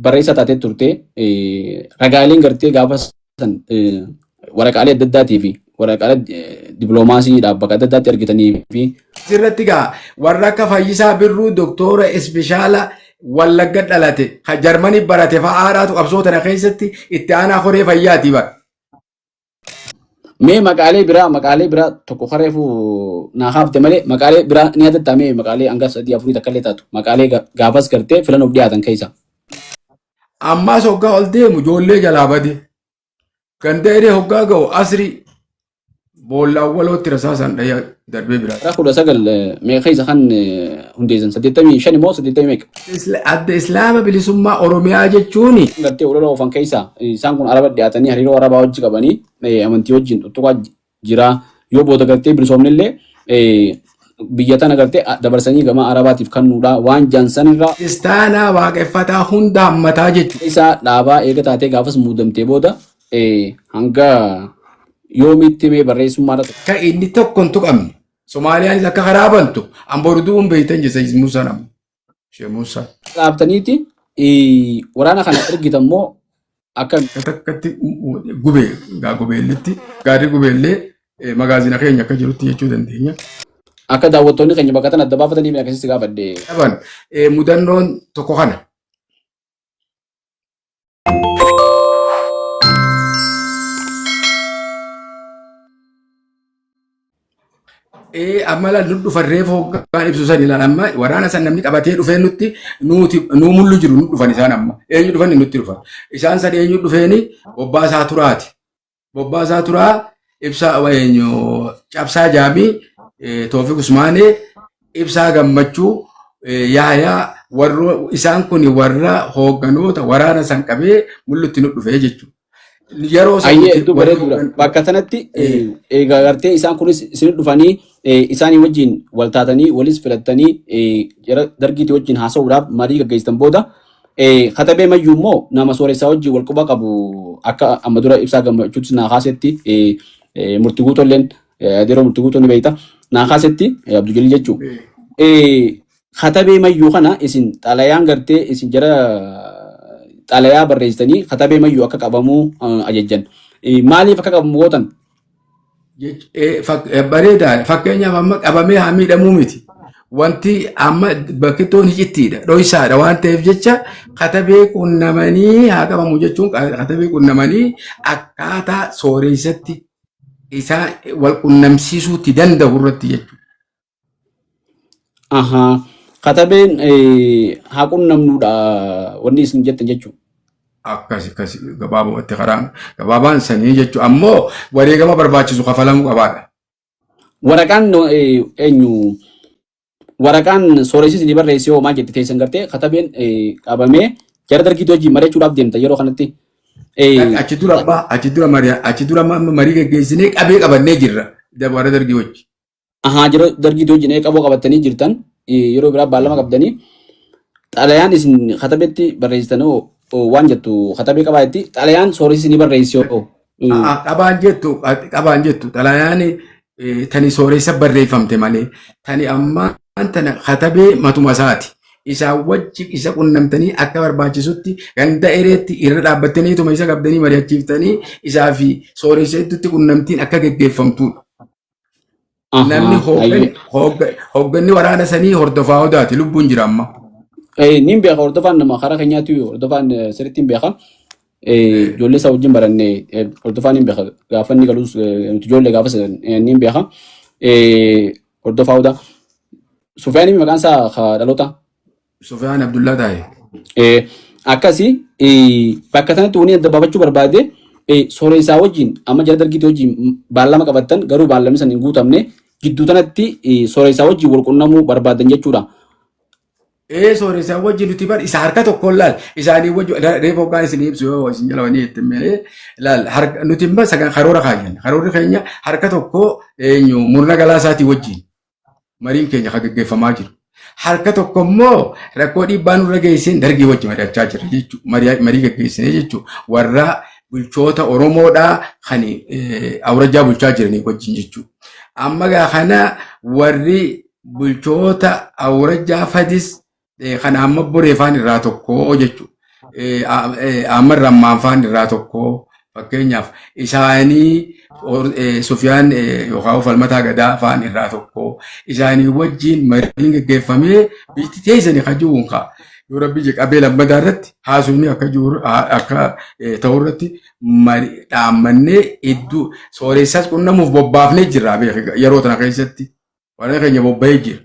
Barreessaa taatee turte, ragaaleen gartee gaafa san waraqaalee adda addaatii fi waraqaalee dippiloomaasii bakka adda addaatti argitanii fi Asirratti gaa warra akka Fayyisaa Birruu, doktora ispeeshaala Wallagga dhalate, kan Jarmanii barate fa'aadhaatu qabsoo tana keessatti itti aanaa koree fayyaati bara. Mee maqaalee biraa tokko kareefu naa kaafte malee, maqaalee biraa ni yaadatta? Mee maqaalee hanga sadii afurii takka illee taatu, maqaalee gaafas gartee filannoof dhiyaatan keessa. Ammaas hoggaa ol deemu ijoollee jalaa bade. Ganda eree hoggaa ga'u asri boolla awwalootti rasaasan dhahee darbee biraa. Bara 19 meeqa keessa kan hundeessan? 85 immoo 80 meeqa? Adda Islaama Bilisummaa Oromiyaa jechuun Gartee olola oofan keessa isaan kun Araba dhiyaatanii hariiroo Arabaa wajji qabanii, amantii wajjin tuttuqaa jira. Yoo booda gartee bilisoomni illee biyya tana gartee dabarsanii gama Arabaatiif kennuudha waan jaansan irraa. Kiristaanaa, waaqeffataa hunda hammataa jechuudha. Isaa dhaabaa eega taatee gaafas muudamtee booda hanga yoomitti mee barreessummaa irra? Akka inni tokko hin tuqamne. Somaaliyaanis akka karaa bantu amboru du'uun beektan jessa Musaan amma. Ishee Musaan. Dhaabtaniiti waraana kana ergitan moo akkam? Takkatti gubee gaa gubeellitti gaarri gubeellee magaazina keenya akka jirutti jechuu dandeenya. Akka daawwattoonni keenya bakka tana adda baafatanii akkasitti gaafadhe. Qaban mudannoon tokko kana. Amma laal nu dhufan reefu hoggaan ibsu san ilaal, amma waraana san namni qabatee dhufee nutti nuti nuu mullu jiru, nu dhufan isaan. Amma eenyu dhufan? Nutti dhufan isaan san. Eenyu dhufeeni? Bobbaasaa Turaati. Bobbaasaa Turaa, Ibsaa, eenyu, Cabsaa Jaamii, Toofiq Usmaanee, Ibsaa Gammachuu, Yaayaa, warra isaan kun warra hoogganoota waraana san qabee mullutti nu dhufee jechuudha. Yeroo san Ayyee, nuti hedduu warri bareeduudha. Bakka sanatti egaa gartee isaan kunis isin dhufanii isaanii wajjin wal taatanii walis filattanii jara dargiitii wajjin haasa'uudhaaf marii gaggeessitan booda, Katabee Mayyuu immoo nama sooressaa wajjin wal quba qabu, akka amma dura Ibsaa Gammachuutis naa kaasetti, Murtii Guutoolleen, yeroo Murtii Guutoo ni beekta, naa kaasetti Abdul Jalil jechuun. Katabee Mayyuu kana isin xalayaan gartee isin jara xalayaa barreessitanii Katabee Mayyuu akka qabamuu ajajjan. Maaliif akka qabamu gootan? Bareedaa, fakkeenyaaf amma qabamee haa miidhamuu miti. Wanti amma bakkittoon hicittiidha, dhoysaadha waan ta'eef jecha katabee qunnamanii haa qabamu jechuun, katabee qunnamanii akkaataa sooreessatti isaa wal qunnamsiisuutti danda'u irratti jechuudha. Ahaa. Katabeen haa qunnamnuudha wanni isin jettan jechuudha. Akkas akkas, gabaabumatti karaan gabaabaan sanii jechuudha. Ammoo wareegama barbaachisu kafalamuu qabaadha. Waraqaan eenyu, waraqaan sooressi isinii barreesse hoo maal jetti teessan? Gartee katabeen qabamee jara dargiitii wajjin mari'achuudhaaf deemta yeroo kanatti. Achi dura abbaa achi dura marii achi dura marii geggeessinee qabee qabannee jirra warra dargii wajji. Ahaa, yeroo dargiitii wajjin qaboo qabattanii jirtan, yeroo biraa baallama qabdanii, xalayaan isin katabetti barreessitan hoo waan jettu katabee qabaa jetti, xalayaan sooressi isinii barreesse hoo? Qabaan jettu xalayaan tani sooressa barreeffamte malee tani ammaan tana katabee matuma isaati. Isaan wajji isa qunnamtanii akka barbaachisutti ganda ereetti irra dhaabbattaniituma isa qabdanii mari'achiiftanii isaa fi sooressa hedduutti qunnamtiin akka geggeeffamtuudha. Namni hoogganni waraana sanii Hordofaa Odaati, lubbuun jira amma. Niin beeka, Hordofaan nama karaa keenyaatti, Hordofaan sirriitti hin beeka. Ijoollee isaa wajjin baranne, Hordofaan hin beeka. Gaafa inni galus nuti ijoollee gaafas niin beeka. Hordofaa Odaa. Sufiyaanii maqaan isaa dhaloota. Sufiyaan Abdullaa Taa'e. Akkasi, bakka sanatti wanni adda baafachuu barbaade, sooressaa wajjin amma jara dargiitii wajjin baallama qabattan, garuu baallamni san hin guutamne, gidduu tanatti sooressaa wajjin wal qunnamuu barbaadan jechuudha. Ee, sooressaa wajjin nuti bar isa harka tokkoon laal isaanii wajjin reefa hoggaan isin ibsu yoo isin jala wani itti mee laal harka nuti immoo sagan karoora kaayyan, karoorri keenya harka tokko eenyu murna galaasaatii wajjin mariin keenya kan gaggeeffamaa jiru. Harka tokko immoo rakkoo dhiibbaa nurra geesseen dargii wajji mari'achaa jirra jechuudha. Marii gaggeessinee jechuudha. Warra bulchoota Oromoodhaa kan awrajjaa bulchaa jiranii wajjin jechuudha. Amma gaa kana warri bulchoota awrajjaa fadis kan amma boreefaan irraa tokko jechuudha. Ahmad Rammaan faan irraa tokko fakkeenyaaf isaanii Sufiyaan yookaan Falmataa Gadaa faan irraa tokko isaanii wajjin mariin geggeeffamee biyyi teessanii kan jiruun ka'a. Yoo rabbi je qabee lammataa irratti haasofni akka jiru akka ta'u irratti dhaammannee hedduu sooressaas qunnamuuf bobbaafnee jirra yeroo tana keessatti. Warra keenya bobba'ee jira.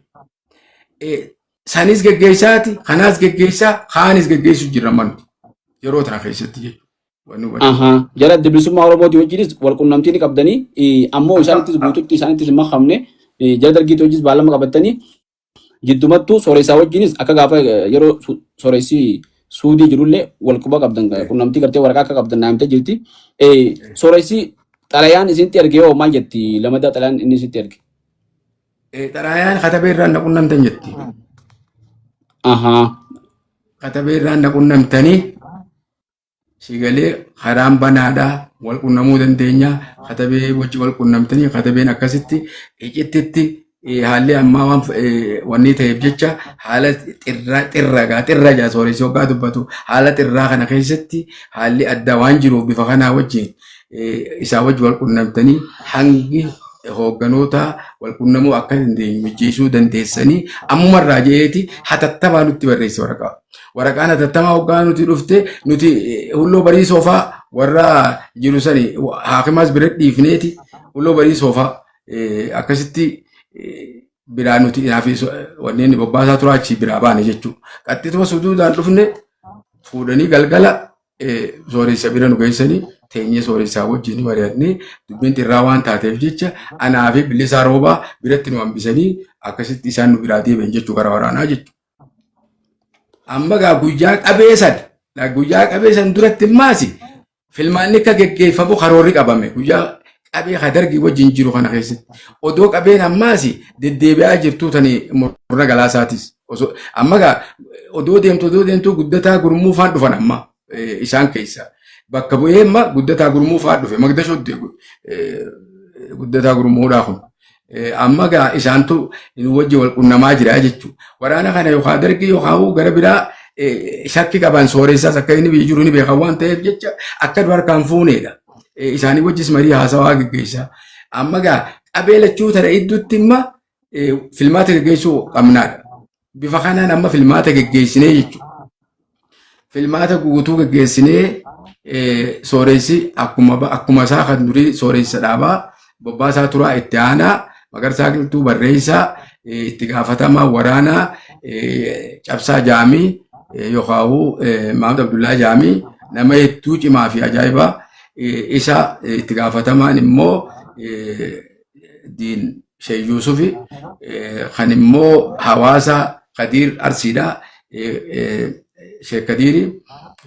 Sanis geggeessaati, kanaas geggeessaa, kaanis geggeessu jirra manti yeroo tana keessatti jechuudha. Wanni hubachuu. Aha. Jara Adda Bilisummaa Oromootii wajjinis wal qunnamtii ni qabdanii ammoo isaanittis guututti isaanittis hin makamne jara dargiitii wajjis baallama qabattanii jiddumattuu sooressaa wajjinis akka gaafa yeroo sooressi suudii jirullee wal quba qabdan qunnamtii gartee waraqaa akka qabdan naa himtee jirti. Sooressi xalayaan isinitti erge hoo maal jetti lamadaa xalayaan inni isinitti erge? Xalayaan katabee irraan na qunnamtan jetti. Ahaa. Katabee irraan na qunnamtanii si galee karaan banaadha wal qunnamuu dandeenya katabee wajji wal qunnamtanii katabeen akkasitti icittitti haalli ammaa waan wanni ta'eef jecha haala xirraa xirra gaa xirra jaa sooressi hoggaa dubbatu haala xirraa kana keessatti haalli addaa waan jiruuf bifa kanaa wajjin isaa wajji wal qunnamtanii hangi hoogganoota wal qunnamuu akka dandeenyu mijjeessuu dandeessanii ammumarraa je'eeti hatattamaa nutti barreesse waraqaa. Waraqaan hatattamaa hoggaa nuti dhufte nuti hulloo barii soofaa warra jiru sani haakimaas bira dhiifneeti hulloo barii soofaa akkasitti biraa nuti fi wanneen bobbaasaa turaa achii biraa baane jechuudha. Qaxxituma suduudaan dhufne fuudhanii galgala sooressa bira nu geessanii teenyee sooressaa wajjin mari'annee dubbiin xirraa waan taateef jecha anaa fi bilisaa roobaa biratti nu hambisanii akkasitti isaan nu biraa deebi'an jechuu gara waraanaa jechuudha. Amma gaa guyyaa qabee san guyyaa qabee san duratti immaasi filmaanni akka geggeeffamu karoorri qabame guyyaa qabee ka dargii wajjin jiru kana keessatti odoo qabeen ammaasi deddeebi'aa jirtuu tani murna galaasaatis osoo amma gaa odoo deemtu odoo deemtu guddataa gurmuu faan dhufan amma isaan keessa bakka bu'ee amma guddataa gurmuu faan dhufe magdashootti guddataa gurmuudhaa kun Amma gaa isaantu nu wajji wal qunnamaa jira jechuudha. Waraana kana yookaan dargii yookaan gara biraa shakki qaban sooressaas akka inni biyya jiru ni beekan waan ta'eef jecha akka nu harkaan fuuneedha. Isaanii wajjis marii haasawaa geggeessaa. Amma gaa qabee lachuu tana idduutti imma filmaata geggeessuu qabnaadha. Bifa kanaan amma filmaata geggeessinee jechuudha. Filmaata guutuu geggeessinee sooressi akkuma isaa kan durii sooressa dhaabaa bobbaasaa turaa itti aanaa Magarsaa Qilxuu barreessaa itti gaafatamaa waraanaa cabsaa jaamii yookaan Mahamad Abdullaa jaamii nama hedduu cimaa fi ajaa'ibaa isa itti gaafatamaan immoo Diin Sheek Yuusufi kan immoo hawaasa Kadiir Arsiidha. Sheek Kadiiri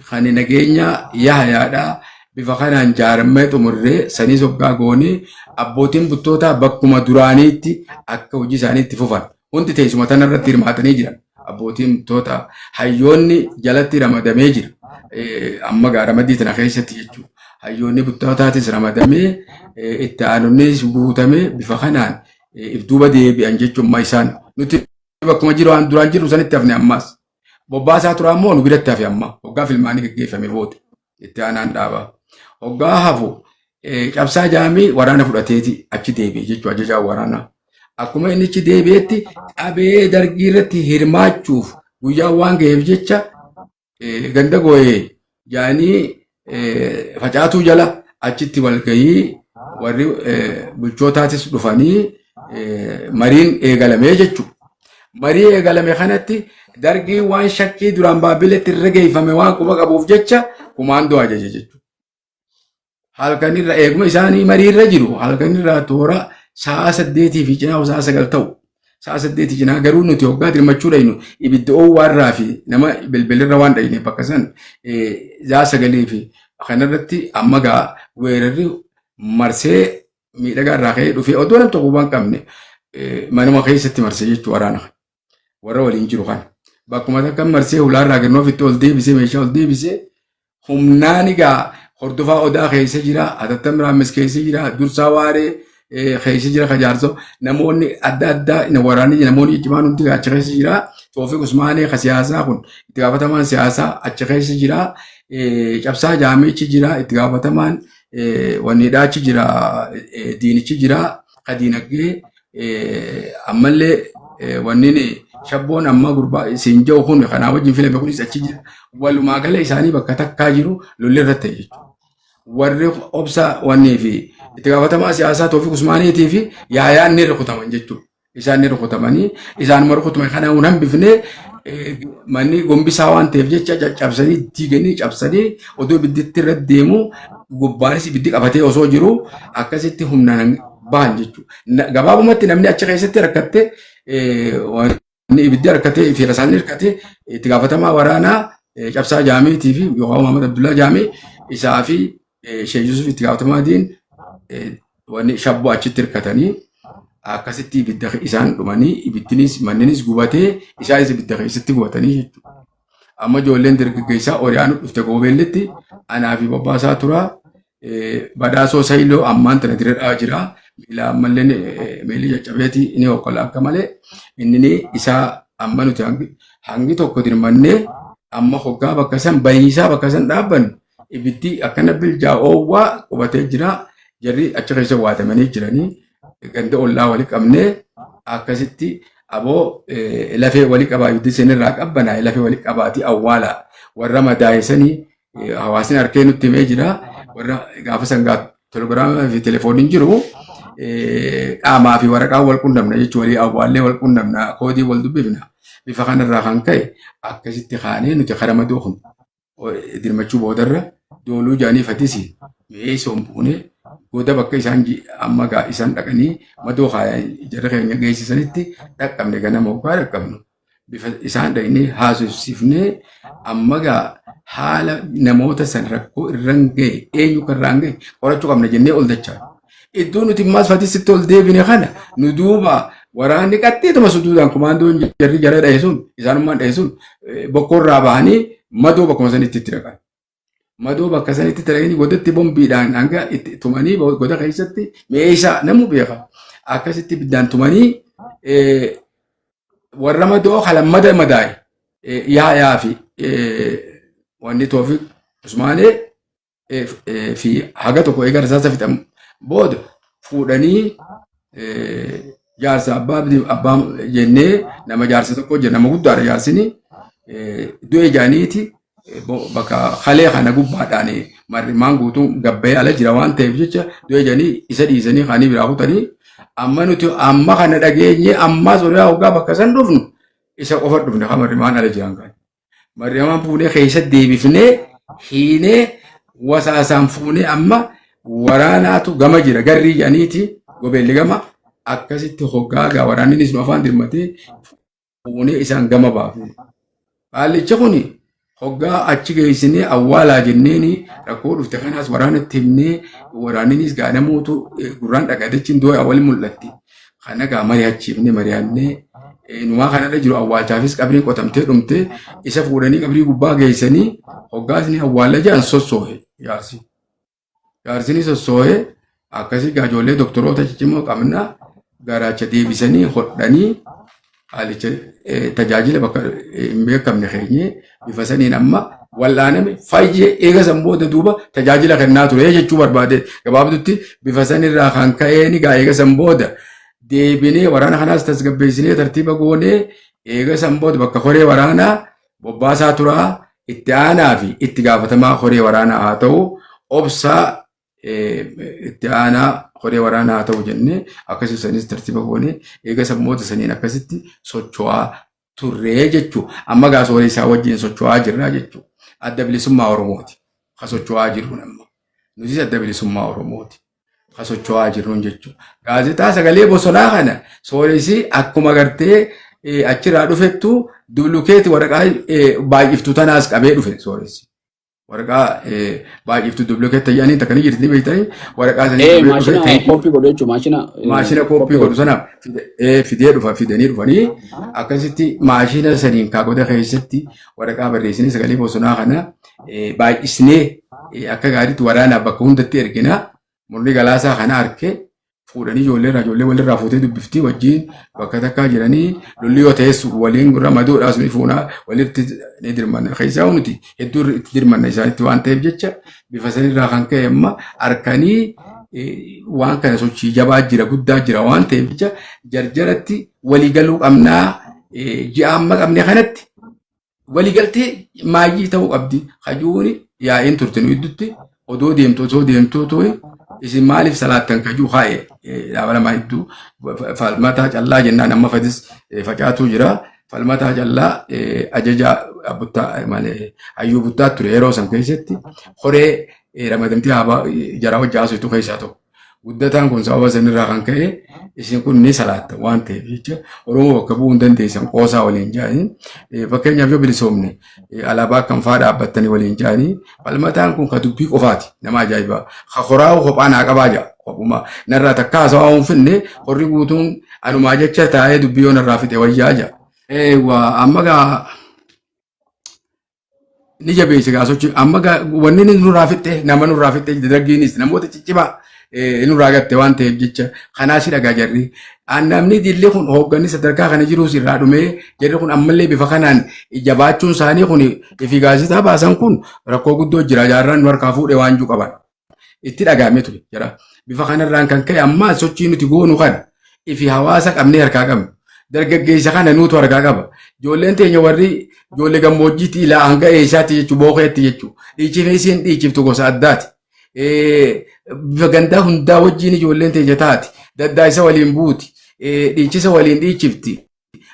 kan nageenya Yahayaadha. Bifa kanaan jaarmee xumurree saniis hoggaa goonee abbootiin buttootaa bakkuma duraaniitti akka hojii isaanii itti fufan. Hundi teessuma tana irratti hirmaatanii jiran. Abbootiin buttootaa hayyoonni jalatti ramadamee jira. Amma gaa ramaddii tana keessatti jechuudha. Hayyoonni buttootaatis ramadamee itti aanonnis guutamee bifa kanaan if duuba deebi'an jechuun amma isaan nuti bakkuma jiru waan duraan jirru sanitti hafne ammaas. Bobbaasaa turaa immoo nu biratti hafe amma hoggaa filmaanii gaggeeffame booda itti aanaan dhaabaa. Hoggaa hafu cabsaa jaamii waraana fudhateeti achi deebi'e jechuudha ajajaa waraanaa. Akkuma inni achi deebi'etti qabee dargii irratti hirmaachuuf guyyaa waan ga'eef jecha ganda gooyee jaanii facaatuu jala achitti walgahii warri bulchootaatis dhufanii mariin eegalamee jechuudha. Marii eegalame kanatti dargii waan shakkii duraan baabbiletti irra geeffame waan quba qabuuf jecha kumaandoo ajaje jechuudha. Halkanirra eeguma isaanii mariirra jiru halkanirraa toora sa'a 8 fi cinaa sa'a 9 ta'u. Sa'a 8 cinaa garuu nuti hoggaa dirmachuu dhaynu ibidda oowwaarraa fi nama bilbilirra waan dhayne bakka san sa'a 9 fi kanarratti amma gaa weerarri marsee miidhagaa irraa ka'ee dhufee odoo nam tokko waan qabne manuma keessatti marsee jechuu waraana kana. Warra waliin jiru kana. Bakkuma takka marsee hulaarraa gannoo ofitti ol deebisee meeshaa ol deebisee humnaan egaa hordofaa odaa keessa jira, atattam raammis keessa jira, dursaa waaree keessa jira kajaarsoo namoonni adda addaa waraanni namoonni ciccimaan hundi achi keessa jira. Toofiq Usmaanee ka siyaasaa kun itti gaafatamaan siyaasaa achi keessa jira. Cabsaa Jaamichi jira. Itti gaafatamaan wanniidhaa achi jira. Diinichi jira. Ka diinagdee ammallee wanniin shabboon amma gurbaa isin jiru kun kanaa wajjin filame kunis achi jira. Walumaa gala isaanii bakka takkaa jiru lolli irratti ta'e jechuudha. Warri obsa wannii fi itti gaafatamaa siyaasaa Toofiq Usmaaniitii fi Yaayaan ni rukutaman jechuudha. Isaan ni rukutamanii isaanuma rukutame kana hin hambifne, manni gombisaa waan ta'eef jecha caccabsanii diiganii cabsanii odoo ibidditti irra deemu gubbaanis ibiddi qabatee osoo jiru akkasitti humnaan bahan jechuudha. Gabaabumatti namni achi keessatti rakkatte, wanni ibiddi harkatee fi rasaasni hirkate, itti gaafatamaa waraanaa Cabsaa Jaamiitii fi yookaan Muhammad Abdullaa Jaamii isaa fi Sheekh Yusuf itti gaafatamaa diin wanni shabboo achitti hirkatanii akkasitti ibidda isaan dhumanii, ibiddinis manninis gubatee isaanis ibidda keessatti gubatanii jechuudha. Amma ijoolleen dargaggeessaa Oriyaan dhufte Goobeellitti anaa fi Bobbaasaa turaa. Badhaasoo Sayiloo ammaan tana diradhaa jira. Miila ammallee miilli caccabeeti ni hokkola akka malee. Inni isaa amma nuti hangi tokko dirmannee amma hoggaa bakka san bahiisaa bakka san dhaabbannu ibiddi akkana biljaa oowwaa qubatee jira. Jarri achi keessa waatamanii jiranii ganda ollaa wali qabnee akkasitti aboo lafee wali qabaa, ibiddi isinirraa qabbanaa, lafee wali qabaatii awwaala warra madaa'isanii hawaasni harkee nutti himee jira. Warra gaafa sangaa telegiraama fi telefooniin jiru, qaamaa fi waraqaa wal qunnamna jechuun walii awwaallee wal qunnamna, koodii wal dubbifna. Bifa kanarraa kan ka'e akkasitti kaanee nuti kara madoo kun dirmachuu boodarra dooluu jaanii fatisi mi'eessoon buunee goda bakka isaan amma gaa isaan dhaqanii madoo kaayan jara keenya geessisanitti dhaqqabne. Ganama hoggaa dhaqqabnu bifa isaan dhaqnee haasofsiifnee amma gaa haala namoota san rakkoo irran ga'e, eenyu kan irraan ga'e qorachuu qabna jennee ol dachaa. Iddoo nuti ammaas fatisitti ol deebine kana nu duuba waraanni qaxxeetuma suduudhaan kumaandoon jarri jara dhahe sun, isaanummaan dhahe sun, bokkoorraa bahanii madoo bakkuma sanitti itti dhaqan. Madoo bakka sanitti itti dhaqanii godatti bombiidhaan hanga itti tumanii goda keessatti meeshaa namu beeka. Akkasitti ibiddaan tumanii warra madoo kalammada madaa'e Yaayaa fi wanni Toofiq Usmaanee fi haga tokko eega rasaasa fixan booda fuudhanii jaarsa abbaa abbaa jennee nama jaarsa tokko jira, nama guddaadha jaarsini, du'e jaaniiti bakka kalee kana gubbaadhaan marrimaan guutuun gabbee ala jira waan ta'eef jecha du'e jaanii isa dhiisanii kaanii biraa kutanii. Amma nuti amma kana dhageenye ammaas horiyaa hoggaa bakka san dhufnu isa qofa dhufne kan marrimaan ala jiran kan. Marrimaan fuunee keessa deebifnee hiinee wasaasaan fuunee amma waraanaatu gama jira garrii jedhaniiti gobeelli gama akkasitti hoggaa gaa waraanninis nu afaan dirmatee fuunee isaan gama baafne. Qaallichi kun hoggaa achi geessinee awwaalaa jenneeni rakkoo dhufte kanaas waraanatti himnee waraanninis gaa namootu gurraan dhagatechiin du'a awwali mul'atti. Kana gaa mari'achiifne mari'annee numaa kanarra jiru awwaalchaafis qabriin qotamtee dhumte isa fuudhanii qabrii gubbaa geessanii hoggaasni awwaalla jedhan sossoohe jaarsi. Jaarsini sossoohe akkasii gaa ijoollee doktoroota ciccimoo qabna, garaacha deebisanii hodhanii haalicha tajaajila bakka hin beekamne keenye bifa saniin amma wal'aaname fayyee eega san booda duuba tajaajila kennaa ture jechuu barbaade. Gabaabdutti bifa sanirraa kan ka'een gaa eega san booda deebinee waraana kanaas tasgabbeessinee tartiiba goonee eega san booda bakka koree waraanaa Bobbaasaa Turaa itti aanaa fi itti gaafatamaa koree waraanaa haa ta'u, Obsaa itti aanaa koree waraanaa haa ta'u jennee akkasii sanis tartiiba goonee eega sammoota saniin akkasitti socho'aa turree jechuu. Amma gaa sooressaa wajjin socho'aa jirraa jechuu. Adda Bilisummaa Oromooti ka socho'aa jirru amma. Nutis Adda Bilisummaa Oromooti ka socho'aa jirruun jechuudha. Gaazexaa Sagalee Bosonaa kana sooressi akkuma gartee achirraa dhufettu dublukeeti waraqaa baay'iftu tanaas qabee dhufe sooressi. Waraqaa baay'iftu dublukeetti ayyaanii takka ni jirti, ni beektanii, waraqaa sanii qabee dhufe. Maashina kooppii godhu jechuudha. Maashina maashina kooppii godhu sana fidee dhufa, fidanii dhufanii akkasitti maashina saniin kaagoda keessatti waraqaa barreessinee Sagalee Bosonaa kana baay'isnee akka gaariitti waraanaaf bakka hundatti ergina. Murni Galaasaa kana arke Fuudhanii ijoollee irraa ijoollee walirraa fuutee dubbiftii wajjin bakka takkaa jiranii lolli yoo ta'es waliin gurra madoodhaas ni fuunaa walitti ni dirmanna. Keessaa nuti hedduu itti dirmanna isaanitti waan ta'eef jecha bifa sanirraa kan ka'e amma harkanii waan kana sochii jabaa jira guddaa jira waan ta'eef jecha jarjaratti waliigaluu qabnaa ji'a amma qabne kanatti waliigaltee maayyii ta'uu qabdi. Kajuuni yaa'iin turte nu iddutti odoo deemtu osoo deemtuu ture isin maaliif salaattan kajuu kaa'e dhaaba lamaa hedduu falmataa callaa jennaan amma fadis facaatuu jira. Falmataa callaa ajaja buttaa malee hayyuu buttaa ture yeroo san keessatti horee ramadamtee jaraa wajji haasoftu keessaa tokko. Guddataan kun sababa sanirraa kan ka'e isin kun ni salaatta waan ta'eef jecha Oromoo bakka bu'uu hin dandeessan qoosaa waliin jedhanii fakkeenyaaf yoo bilisoomne alaabaa kan faa dhaabbattanii waliin jedhanii falmataan kun ka dubbii qofaati nama ajaa'ibaa ka horaa'u kophaa naa qabaa jedha kophuma narraa takka haasawaa hin finne horri guutuun anumaa jecha taa'ee dubbii yoo narraa fixe wayyaa jedha. Eewwa amma gaa ni jabeesse gaa sochii amma gaa wanni inni nurraa fixxe nama nurraa fixxe dargiinis namoota ciccimaa nurraa gatte waan ta'eef jecha kanaa si dhagaa jarri. Namni dilli kun hoogganni sadarkaa kana jirus irraa dhumee jarri kun ammallee bifa kanaan jabaachuun isaanii kun ifi gaazexaa baasan kun rakkoo guddoo jira jaarraan nu harkaa fuudhe waan jiru qaban. Itti dhagahamee ture jara. Bifa kanarraan kan ka'e amma sochii nuti goonu kana ifi hawaasa qabnee harkaa qabna. Dargaggeessa kana nuutu harkaa qaba. Ijoolleen teenya warri ijoollee gammoojjiitti ilaa hanga eessaatti jechuu bookeetti jechuu. Dhiichifni isiin dhiichiftu gosa addaati. Bifa gandaa hundaa wajjin ijoolleen teenya taati. Daddaa isa waliin buuti. Dhiichisa waliin dhiichifti.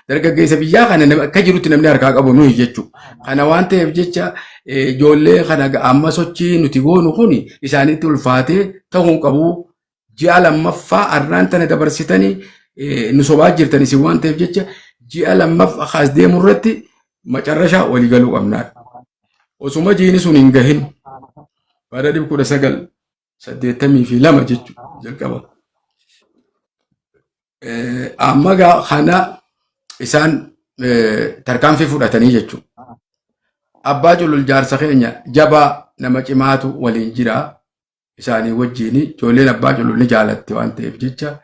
Dargaggeessa biyyaa kana akka jirutti namni harkaa qabu nuyi jechuudha. Kana waan ta'eef jecha ijoollee kana amma sochii nuti goonu kun isaanitti ulfaatee ta'uu hin qabu. Ji'a lammaffaa arraan tana dabarsitanii nu sobaa jirtan isin waan ta'eef jecha ji'a lammaffaa as deemu irratti macarrashaa walii galuu qabnaadha. Osuma jiini sun hin gahin bara 1982 jechuudha jalqaba. Amma gaa kana isaan tarkaanfii fudhatanii jechuudha. Abbaa Culul jaarsa keenya jabaa nama cimaatu waliin jira. Isaanii wajjin ijoolleen Abbaa Culul ni jaalatti waan ta'eef jecha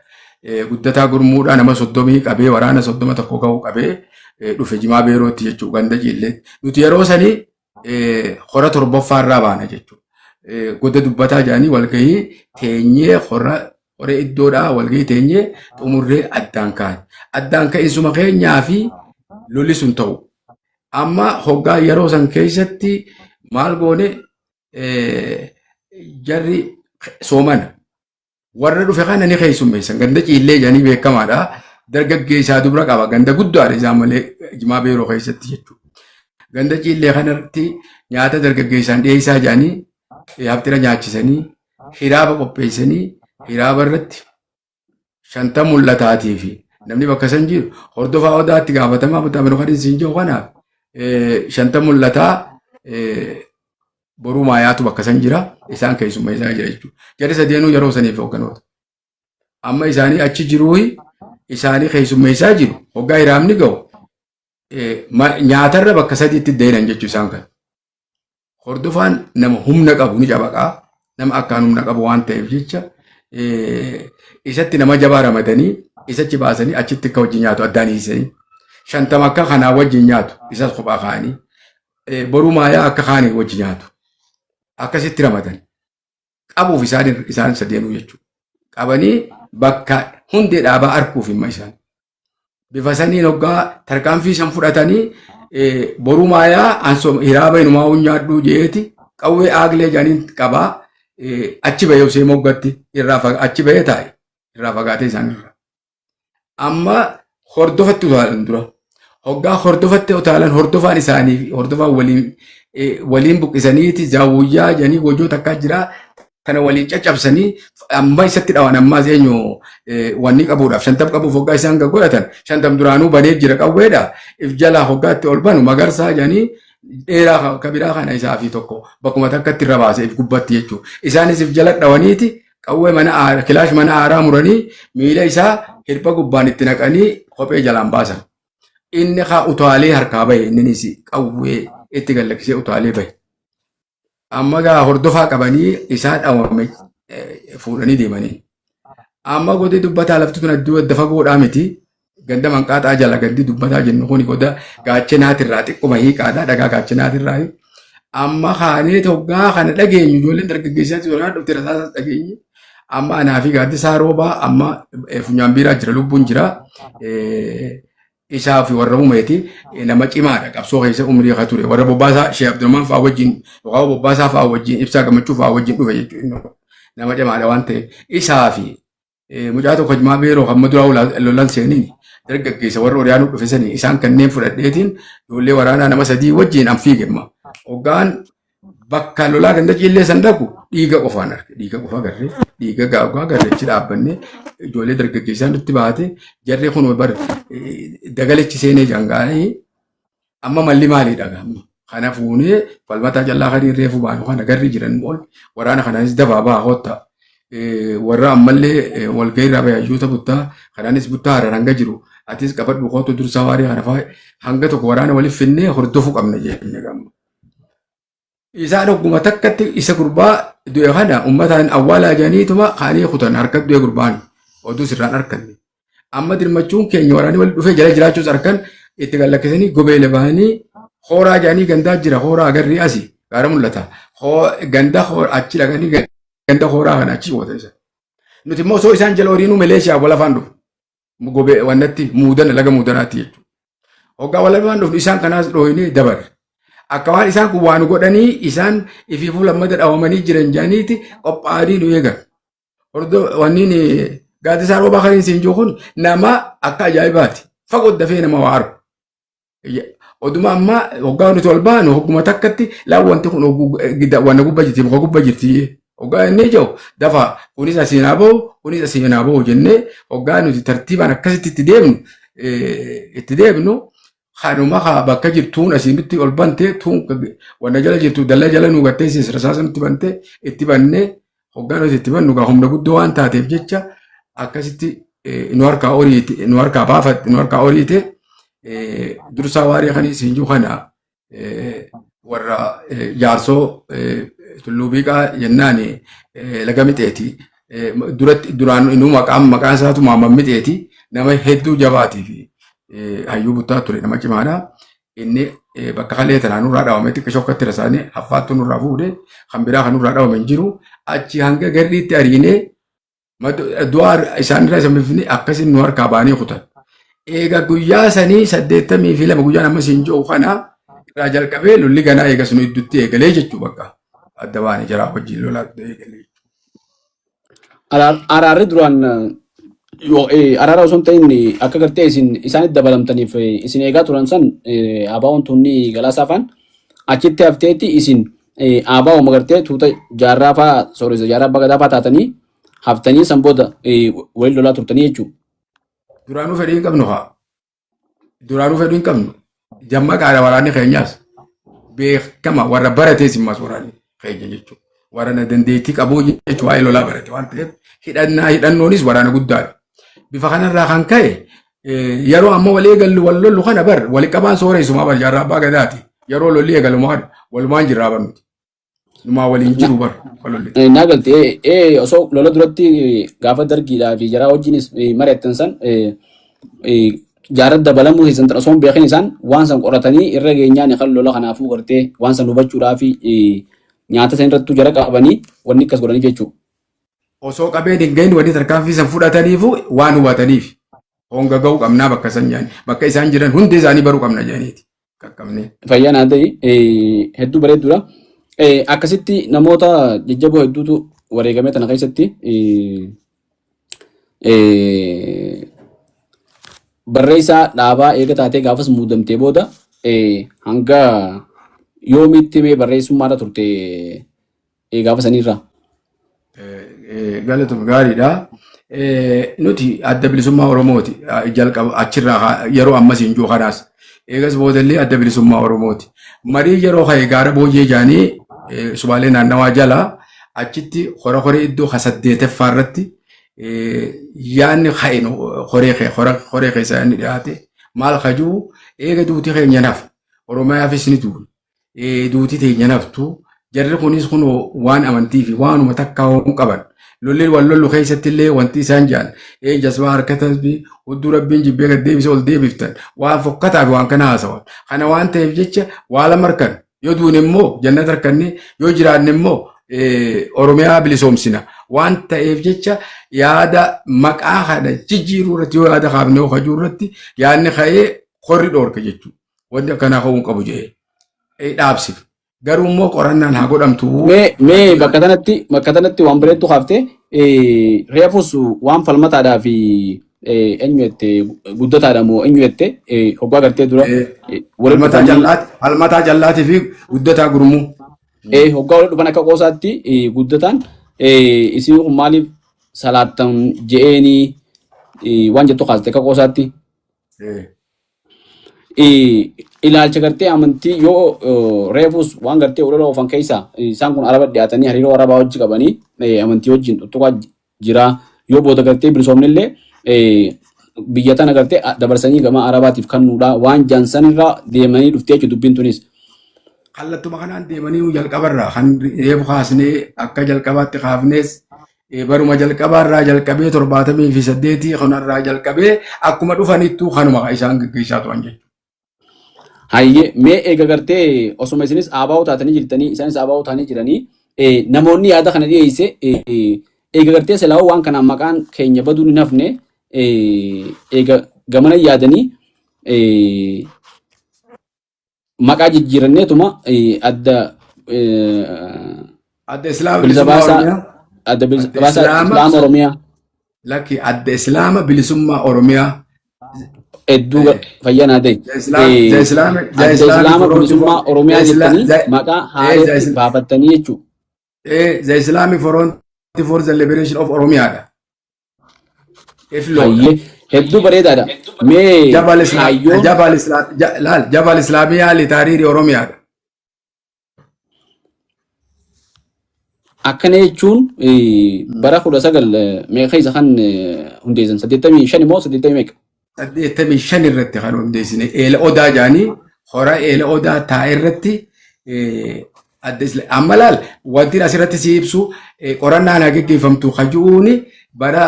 guddataa gurmuudhaa nama 30 qabee waraana 31 ga'u qabee dhufe Jimaa Beerootti jechuudha ganda Ciillee. Nuti yeroo sanii hora torbaffaa irraa baana jechuudha. Goda dubbataa jedhanii walgahii teenyee hora horee iddoodhaa walgahii teenyee xumurree addaan kaane. Addaan ka'insuma keenyaa fi lolli sun ta'u. Amma hoggaa yeroo san keessatti maal goone jarri soomana. Warra dhufe kana ni keessummeessan. Ganda Ciillee jedhanii beekamaadha. Dargaggeessaa dubra qaba. Ganda guddaadha isaan malee Jimaa Beeroo keessatti jechuudha. Ganda Ciillee kanatti nyaata dargaggeessaan dhiyeessaa jedhanii haftira nyaachisanii hiraaba qopheessanii hiraaba irratti shanta mul'ataatii fi namni bakka san jiru hordofaa odaatti gaafatamaa butaa kan siin jiru kanaaf shanta mul'ataa boruu maayaatu bakka san jira isaan keessummeessaa jira jechuudha. Jarri sadeenuu yeroo saniif hoogganoota. Amma isaanii achi jiruu isaanii keessummeessaa jiru hoggaa hiraamni ga'u nyaatarra bakka sadiitti deeman jechuu isaan kan. Hordofaan nama humna qabu ni cabaqaa nama akkaan humna qabu waan ta'eef jecha isatti nama jabaa ramadanii isachi baasanii achitti akka wajjin nyaatu addaan hiisanii 50 akka kanaa wajjin nyaatu isas kophaa kaa'anii boruu maayaa akka kaanii wajjin nyaatu akkasitti ramadan qabuuf isaan isaan sadeenuu jechuudha. Qabanii bakka hundee dhaabaa arguuf himma isaan. Bifa saniin hoggaa tarkaanfii san fudhatanii boruu maayaa ansoom hiraaba inumaa nyaadhuu jeeti qawwee aaglee jedhaniin qabaa achi bahee usee moggatti irraa achi bahee taa'e irraa fagaatee isaan irraa. Amma hordofatti utaalan dura. Hoggaa hordofatti utaalan hordofaan isaanii hordofaan waliin waliin buqqisaniiti zaawuyyaa jedhanii gojoo takkaa jira kana waliin caccabsanii amma isatti dhawan ammaas eenyu wanni qabuudhaaf shantam qabuuf hoggaa isaan godhatan shantam duraanuu banee jira qawweedha if jalaa hoggaatti ol banu magarsaa jedhanii dheeraa kabiraa kana isaa fi tokko bakkuma takkatti irra baase if gubbatti jechuudha. Isaanis if jala dhawaniiti qawwee mana kilaash mana aaraa muranii miila isaa hirpha gubbaan itti naqanii kophee jalaan baasan. Inni kaa utaalee harkaa bahe inninis qawwee itti gallakkisee utaalee bahe. Amma gaa hordofaa qabanii isaa dhawame fuudhanii deemanii. Amma godee dubbataa lafti tun adduu adda fagoodhaa miti. Ganda manqaaxaa jala gandi dubbataa jennu kuni goda gaachenaatirraa xiqquma hiiqaadha dhagaa gaachenaatirraa. Amma kaanee hoggaa kana dhageenyu ijoolleen dargaggeessaa tolaan dhufte rasaasas dhageenye. Amma anaa fi gaaddisaa roobaa amma funyaan biiraa jira lubbuun jira. Isaa fi warra uumeeti nama cimaadha qabsoo keessa umrii haa ture warra bobbaasaa Sheekh Abdurrahman fa'aa wajjin yookaan bobbaasaa fa'aa wajjin ibsaa gammachuu fa'aa wajjin dhufe jechuudha. Nama cimaadha waan ta'eef isaa fi mucaa tokko jimaa beeroo kan maduraa lolan seeniin dargaggeessa warra oriyaanuu dhufe sanii isaan kanneen fudhadheetiin ijoollee waraanaa nama sadii wajjin an fiigemma. Hoggaan bakka lolaa ganda ciillee san dhaqu dhiiga qofaan arge. Dhiiga qofa agarre. Dhiiga gaaggaa agarre achi dhaabbanne ijoollee dargaggeessaa nutti baate jarri kun bar dagalichi seenee jangaa'ee amma malli maaliidha amma. Kana fuunee falmataa callaa kan reefu baanu kana garri jiran ol waraana kanaanis dafaa baha kotta. Warra ammallee walgahii irraa bayyaayyoota buttaa kanaanis buttaa harar hanga jiru atis qabadhu kootu dursaa waarii kana fa'aa hanga tokko waraana waliif finnee hordofuu qabna jenne gamma. Isaan ogguma takkatti isa gurbaa du'e kana uummataan awwaalaa jedhaniituma kaanii kutan harka du'e gurbaan oduu sirraan arkanne. Amma dirmachuun keenya waraanni walitti dhufee jala jiraachuus harkan itti gallakkisanii gobeele bahanii hooraa jedhanii gandaa jira hooraa agarrii asi gaara mul'ata. Ganda achi dhaqanii ganda hooraa kana achi qoota isa. Nuti immoo osoo isaan jala horiinuu maleeshiyaa wal afaan dhufu. Gobee wannatti muudana laga muudanaatti jechuudha. Hoggaa wal afaan dhufnu isaan kanaas dhoohinee dabarre. Akka waan isaan kun waan godhanii isaan ifiifuu lammata dhawamanii jiran jedhaniiti qophaa'anii nu eegan. Hordoo wanniin gaaddisaa roobaa kan isin jiru kun nama akka ajaa'ibaati. Fagoo dafee nama waa argu. Oduma ammaa hoggaa nuti ol baanu hogguma takkatti laan wanti kun wanna gubba jirti muka gubba jirti. Hoggaa inni jiru dafa kunis asiin haa bahu kunis asiin haa bahu jennee hoggaa nuti tartiibaan akkasitti itti deemnu kanuma haa bakka jirtuun asiin nutti ol bante tuun wanna jala jirtu dallaa jala nu gattee siis rasaasa nutti bante itti bannee hoggaa nuti itti bannu gaa humna guddoo waan taateef jecha akkasitti nu harkaa horiite nu harkaa baafatte nu harkaa horiite. Dursaa waarii kan isin jiru kana warra jaarsoo tulluu biiqaa jennaan laga mixeeti. Duratti duraan inuu maqaan isaatu Maamman Mixeeti nama hedduu jabaatii fi hayyuu buttaa ture nama cimaadha. Inni bakka kalee tanaa nurraa dhawame xiqqaa shokkatti rasaanii haffaattu nurraa fuudhe kan biraa kan nurraa dhawame hin jiru. Achi hanga garriitti ariinee du'aa isaanirraa isa mifne akkasiin nu harkaa baanii kutan. Eega guyyaa sanii 82 guyyaan amma siin jiru kana irraa jalqabee lolli ganaa eegas nu iddutti eegalee jechuu bakka adda baanii jaraa wajjin lolaa eegalee. Araarri duraan araara osoo hin ta'in akka gartee isin isaanitti dabalamtaniif isin eegaa turan san ABO'n tunni galaasaa faan achitti hafteetti isin ABO magartee tuuta jaarraa faa sooressa jaarraa abbaa gadaa faa taatanii haftanii san booda waliin lolaa turtanii jechuudha. Duraanuu fedhii hin qabnu haa. Duraanuu fedhii hin qabnu. Dammaqaadha waraanni keenyaas. Beekama warra baratees immas waraanni keenya jechuudha. Warra dandeettii qabuu jechuudha waa'ee lolaa barate waan ta'eef hidhannaa hidhannoonis waraana guddaadha. Bifa kanarraa kan ka'e yeroo amma wal eegallu wal lollu kana bar wal qabaan sooressumaa bar jaarraa abbaa gadaati. Yeroo lolli eegalumaa walumaan jirraa bar nuti. Numaa waliin jiru bar wal lolli. Naa galte osoo lola duratti gaafa dargiidhaa fi jaraa wajjinis mari'attan san jaarra dabalamuu keessan osoo hin beekin isaan waan san qoratanii irra geenyaan kan lola kanaafuu gartee waan san hubachuudhaa fi nyaata san irrattuu jara qabanii wanni akkas godhanii jechuudha. Osoo qabeen hin gahin wanni tarkaanfii san fudhataniifu waan hubataniif honga ga'uu qabnaa bakka san jedhan bakka isaan jiran hundi isaanii baruu qabna jedhaniiti qaqqabnee. Fayyaa naa ta'e hedduu bareedduudha. Akkasitti namoota jajjaboo hedduutu wareegame tana keessatti barreessaa dhaabaa eega taatee gaafas muudamtee booda hanga yoomiitti mee barreessummaarra turte gaafa saniirraa? Galatuma gaariidha. Nuti adda bilisummaa Oromooti. Jalqaba achirraa yeroo ammas hin jiru kanaas. Eegas boodallee adda bilisummaa Oromooti. Marii yeroo ka'e gaara booyyee jaanii Sumaalee naannawaa jala achitti hora horee iddoo saddeetaffaa irratti yaanni ka'e horee keessa yaanni dhiyaate maal kajuu eega duuti keenya naaf Oromiyaafis ni duuna. Duuti teenya naftu Jarri kunis kunoo waan amantii fi waanuma takkaa hin qaban. Lolli wal lollu keessatti illee wanti isaan jedhan ee jasbaa harka tasbii hudduu rabbiin jibbee gad deebise ol deebiftan waan fokkataa fi waan kana haasawan. Kana waan ta'eef jecha waa lama harkan yoo duune immoo jannata harkanne yoo jiraanne immoo Oromiyaa bilisoomsina waan ta'eef jecha yaada maqaa kana jijjiiruu irratti yoo yaada kaafne yoo kajuu irratti yaadni ka'ee horri dhoorke jechuudha. Wanti akkanaa ka'uu hin qabu jedhee dhaabsif. Garuu immoo qorannaan haa godhamtu. Mee bakka tanatti waan bareeddu kaaftee reefus waan falmataadhaa fi eenyu jette guddataadha moo eenyu jette hoggaa gartee dura walitti Falmataa dhufanii Jallaati, Falmataa Jallaatii fi Guddataa Gurmuu. Hoggaa walitti dhufan akka qoosaatti guddataan isin kun maaliif salaattan je'eenii waan jettu kaaste akka qoosaatti. Ilaalcha gartee amantii yoo reefus waan gartee olola oofan keessa isaan kun araba dhiyaatanii hariiroo arabaa wajji qabanii amantii wajjin tuttuqaa jira yoo booda gartee bilisoomni illee biyya tana gartee dabarsanii gama arabaatiif kennuudha waan jaansanirraa deemanii dhuftee jechuudha dubbiin tunis. Kallattuma kanaan deemanii jalqabarraa kan reefu kaasnee akka jalqabaatti kaafnees baruma jalqabaarraa jalqabee 78 kanarraa jalqabee akkuma dhufanittuu kanuma isaan gaggeessaa turan jechuudha. Hayyee, mee eega gartee osuma isinis ABO taatanii jirtanii isaanis ABO taatanii jiranii namoonni yaada kana dhiyeesse eega gartee silaa'uu waan kanaan maqaan keenya baduun hin hafne eega gamana yaadanii maqaa jijjiiranneetuma adda Adda Islaama bilisa Bilisummaa baasaa Oromiyaa. Adda bilisa Adda baasaa Islaama Islaama Oromiyaa. Lakki, Adda Islaama Bilisummaa Oromiyaa. Hedduu fayyaa naa ta'e. The Islamic Adda Islaama Bilisummaa Oromiyaa jettanii maqaa haareetti baafattanii jechuudha. The Islamic Front for the Liberation of Oromiyaadha. IFLOdha. Hayyee, hedduu bareedaadha. Mee Jabal Islam kaayyoon Jabal Islam laal Jabal Islaamiyaa Litaariiri Oromiyaadha. Akkana jechuun bara 19 meeqa keessa kan hundeessan, 85 immoo 80 meeqa? 85 irratti kan hundeessine eela odaa jaanii hora eela odaa taa'e irratti adda amma laal wanti asirratti si ibsu qorannaan haa geggeeffamtu kajuuni bara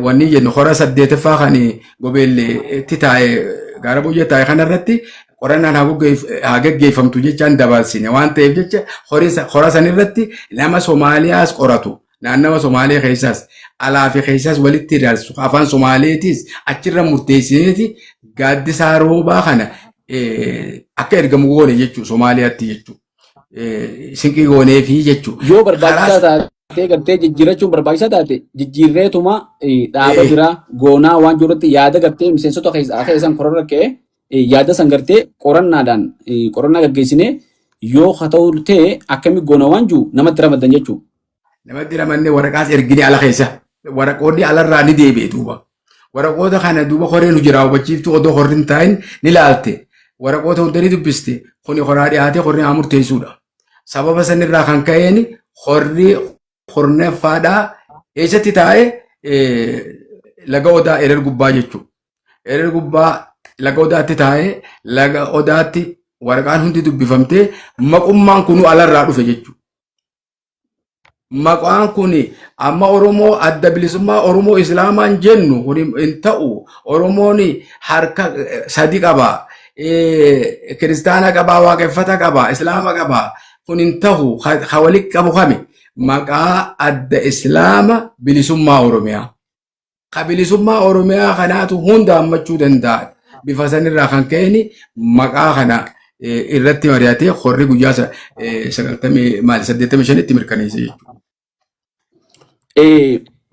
wanni jennu hora saddeetaffaa kan gobeelleetti taa'e gaara booyyee taa'e kanarratti qorannaan haa geggeeffamtu jechaan dabarsine waan ta'eef jecha hora sanirratti nama Somaaliyaas qoratu naannawa Somaalee keessaas alaa fi keessaas walitti hiriirsu afaan Somaaleetis achirra murteessineeti gaaddisaa roobaa kana akka ergamu goone jechuudha Somaaliyaatti jechuudha. Sinqii gooneefi jechuudha. Yoo barbaachisaa taate gartee jijjiirrachuun barbaachisaa taate jijjiirreetuma dhaaba biraa goonaa waan jirutti yaada gartee miseensota keessaa akka isaan korarra ka'e yaada san gartee qorannaadhaan qorannaa gaggeessinee yoo haa ta'u ta'e akkami goona waan jiru namatti ramadan jechuudha. Namatti ramannee waraqaas ergine ala keessa. Waraqoonni alarraa ni deebi'e duuba. Waraqoota kana duuba horeen hojii raawwachiiftuu odoo horri hin taa'in ni laalte. Waraqoota hunda ni dubbiste. Kuni horaa dhiyaatee horri haa murteessuudha. Sababa sanirraa kan ka'een horri horneffaadhaa eessatti taa'e laga odaa erer gubbaa jechuudha. Erer gubbaa laga odaatti taa'ee laga odaatti waraqaan hundi dubbifamtee maqummaan kunuu alarraa dhufe jechuudha. Maqaan kun amma Oromoo Adda Bilisummaa Oromoo Islaamaan jennu kun hin ta'u. Oromoon harka sadi qaba. Kiristaana qaba, waaqeffata qaba, Islaama qaba. Kun hin ta'u. Ka walitti qabu kami? Maqaa Adda Islaama Bilisummaa Oromiyaa. Ka bilisummaa Oromiyaa kanaatu hunda hammachuu danda'a. Bifa sanirraa kan ka'een maqaa kana irratti mari'atee horri guyyaa 90 maali 85tti mirkaneesse jechuudha.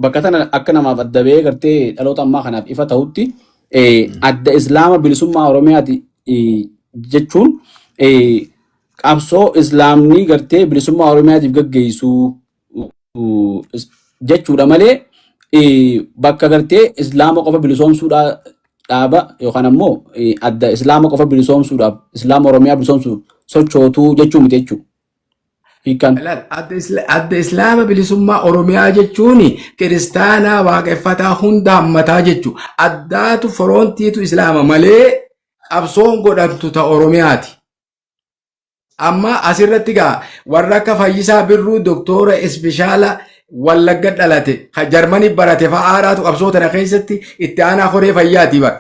Bakka tana akka namaaf adda ba'ee gartee dhaloota ammaa kanaaf ifa ta'utti Adda Islaama Bilisummaa Oromiyaati jechuun qabsoo Islaamni gartee bilisummaa Oromiyaatiif gaggeessu jechuudha malee bakka gartee Islaama qofa bilisoomsuudha dhaaba yookaan ammoo adda Islaama qofa bilisoomsuudhaaf Islaama Oromiyaa bilisoomsuuf sochootuu jechuu miti jechuudha. Hiikkaan. Adda Islaama Bilisummaa Oromiyaa jechuun kiristaanaa waaqeffataa hunda hammataa jechuudha. Addaatu frontiitu Islaama malee qabsoon godhamtu ta Oromiyaati. Amma asirratti gaa warra akka Fayyisaa Birruu doktoora ispishaala Wallagga dhalate kan Jarmanii barate fa'aadhaatu qabsoo tana keessatti itti aanaa koree fayyaati bara.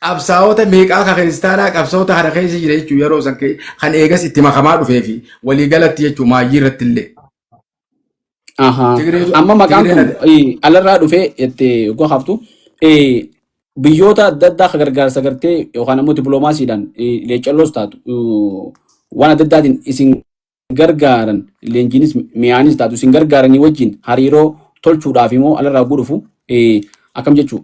Qabsaa'ota meeqaa kan kiristaanaa qabsaa'ota kana keessa jira jechuun yeroo san kan eegas itti makamaa dhufee fi waliigalatti jechuun maayyii irratti illee. Ahaa. Tigireetu Amma maqaan Tigireen kun alarraa dhufee itti yogguu haftu biyyoota adda addaa ka gargaarsa gartee yookaan ammoo dippiloomaasiidhaan leecalloos taatu waan adda addaatiin isin gargaaran leenjiinis mi'aanis taatu isin gargaaranii wajjin hariiroo tolchuudhaaf immoo alarraa yogguu dhufu akkam jechuu?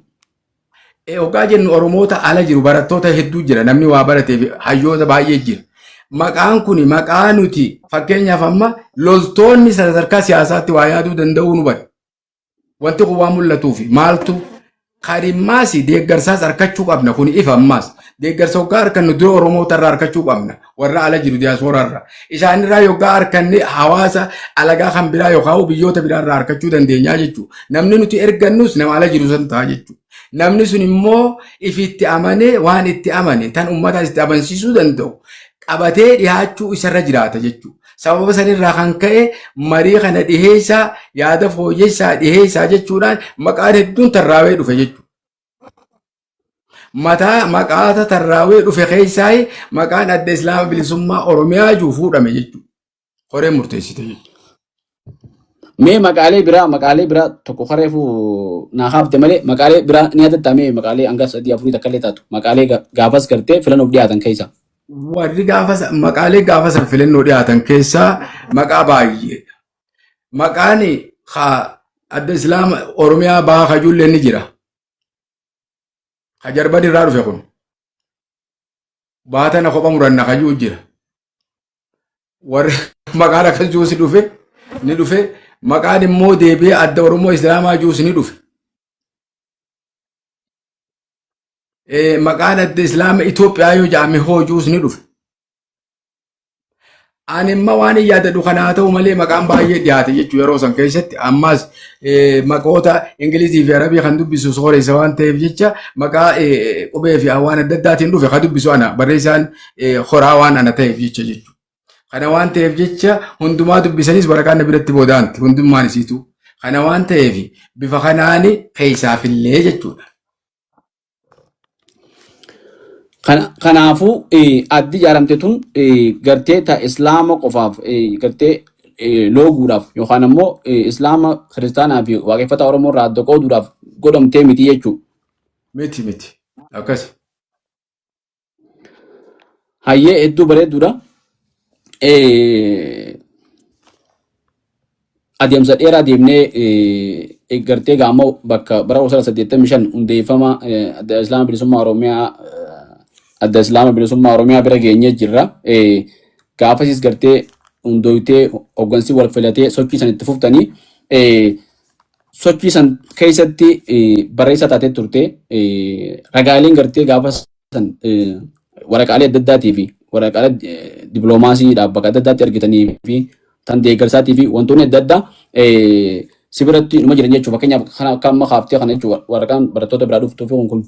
Hoggaa jennu Oromoota ala jiru barattoota hedduu jira namni waa baratee fi hayyoota baay'ee jira. Maqaan kun maqaa nuti fakkeenyaaf amma loltoonni sadarkaa siyaasaatti waa yaaduu danda'uu nu bare. Wanti kun waan mul'atuuf maaltu kadhimmaas deeggarsaas harkachuu qabna kun ifa ammaas deeggarsa hoggaa harkannu dura Oromoota irraa harkachuu qabna warra ala jiru diyaaspooraa irraa isaan irraa yoggaa harkanne hawaasa alagaa kan biraa yookaan biyyoota biraa irraa harkachuu dandeenyaa jechuudha. Namni nuti ergannus nama ala jiru san ta'a jechuudha. Namni sun immoo ifitti amanee waan itti amane tan ummataas itti amansiisuu danda'u qabatee dhiyaachuu isarra jiraata jechuudha. Sababa sanirraa kan ka'e marii kana dhiheessaa yaada fooyyessaa dhiheessaa jechuudhaan maqaan hedduun tarraawee dhufe jechuudha. Mataa maqaata tarraawee dhufe keessaa maqaan adda Islaama bilisummaa Oromiyaa jiru fuudhame jechuudha. Koreen murteessite jechuudha. Mee maqaalee biraa tokko kareefu naa kaafte malee maqaalee biraa ni yaadatta mee maqaalee hanga sadii afurii takka illee taatu maqaalee gaafas gartee filannoof dhiyaatan keessa. Warri gaafa maqaalee gaafa san filannoo dhiyaatan keessaa maqaa baay'eedha. Maqaan adda Islaama Oromiyaa bahaa kajuullee ni jira. Ka Jarban irraa dhufe kun. Baatana kopha muranna kajuu jira. Warri maqaan akkas juusi dhufe ni dhufe. Maqaan immoo deebi'ee adda Oromoo Islaamaa juusi ni dhufe. Maqaan adda Islaama Itoophiyaa yoo jedhame hoo juus ni dhufe. Ani immoo waan hin yaadadhu kana haa ta'u malee maqaan baay'ee dhiyaate jechuun yeroo san keessatti ammas maqoota Ingilizii fi Arabii kan dubbisu sooressa waan ta'eef jecha maqaa qubee fi waan adda addaatiin dhufe kan dubbisu ana barreessaan horaa waan ana ta'eef jecha jechuudha. Kana waan ta'eef jecha hundumaa dubbisanis waraqaan na biratti boodaanti hundummaan isiitu. Kana waan ta'eef bifa kanaan keessaafillee jechuudha. Kanaafuu addi ijaaramte tun gartee ta islaama qofaaf gartee looguudhaaf yookaan ammoo islaama kiristaanaa fi waaqeffata Oromoo irraa adda qooduudhaaf godhamtee miti jechuudha. Miti miti. Akkas. Hayyee hedduu bareedduudha. Adeemsa dheeraa deemnee gartee gaammoo bakka bara 1985 hundeeffama adda Islaama Bilisummaa Oromiyaa adda Islaama Bilisummaa Oromiyaa bira geenyee jirra. Gaafasis gartee hundooytee hooggansi wal filatee sochii san itti fuftanii sochii san keessatti barreessaa taatee turte ragaaleen gartee gaafa san waraqaalee adda addaatii fi waraqaalee dippiloomaasiidhaaf bakka adda addaatti argitanii fi tan deeggarsaatii fi wantoonni adda addaa si biratti numa jiran jechuudha. Fakkeenyaaf kana akka amma kaaftee kana jechuudha waraqaan barattoota biraa dhuftuu fi kun.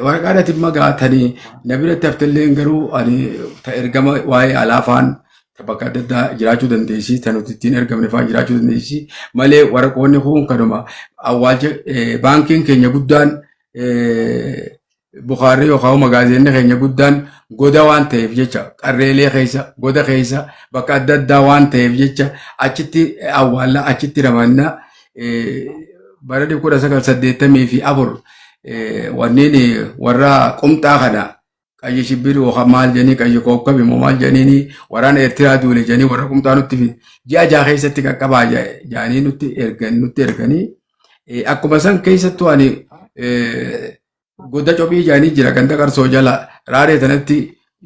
Waraqaan ati magaatanii na biratti haftellee garuu ani ta ergama waa'ee alaafaan ta bakka adda addaa jiraachuu dandeessi ta nuti ittiin ergamne faan jiraachuu dandeessi malee waraqoonni kun kanuma awwaalcha baankiin keenya guddaan Bukaarri yookaan magaaziinni keenya guddaan goda waan ta'eef jecha qarreelee keessa goda keessa bakka adda addaa waan ta'eef jecha achitti awwaalla achitti ramanna bara 1984 wanneen warra qumxaa kana qayyi shibbir yookaan maal jedhanii qayyi kookkabi immoo maal jedhanii waraana Eertiraa duule jedhanii warra qumxaa nutti ji'a 6 keessatti qaqqabaa jedhanii nutti erganii akkuma san keessattuu ani goda cophii jedhanii jira ganda qarsoo jala raaree tanatti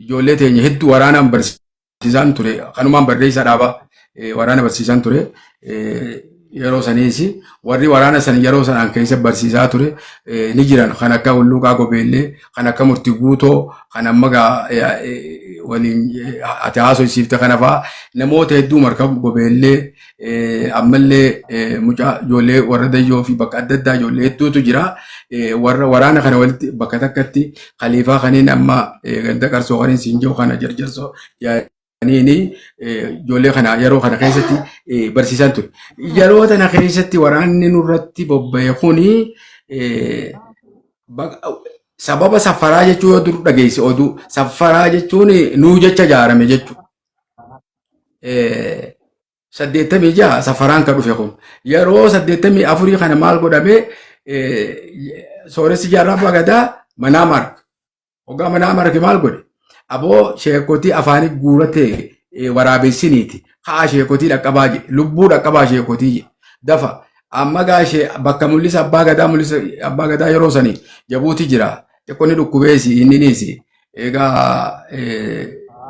ijoollee teenya hedduu waraanaan barsiisaan ture kanumaan barreessaa dhaabaa waraana barsiisaan ture. Yeroo saniis warri waraana san yeroo sanaan keessa barsiisaa ture ni jiran kan akka Hulluuqaa Gobeellee, kan akka Murtii Guutoo, kan amma gaa waliin ati haasofsiifte kana fa'aa namoota hedduu Markab Gobeellee ammallee mucaa ijoollee warra Dayyoo fi bakka adda addaa ijoollee hedduutu jira. Warra waraana kana walitti bakka takkatti Khaliifaa kaniin amma ganda qarsoo kaniin siin jiru kana jarjarsoo jedhaniini ijoollee kana yeroo kana keessatti barsiisaan ture. Yeroo tana keessatti waraanni nurratti bobba'e kuni sababa safaraa jechuu yoo dur dhageesse oduu safaraa jechuun nuu jecha ijaarame jechuudha. 86 safaraan kan dhufe kun yeroo 84 kana maal godhame sooressi jaarraa abbaa gadaa manaa marga. Hoggaa manaa marge maal godhe? Aboo sheekotii afaanii guurate waraabessiniiti. Haa sheekotii dhaqqabaa jedhe. Lubbuu dhaqqabaa sheekotii jedhe. Dafa amma gaa ishee bakka mul'isa abbaa gadaa mul'isa abbaa gadaa yeroo sanii jabuuti jira. Xiqqoonni dhukkubeesi inniniis. Egaa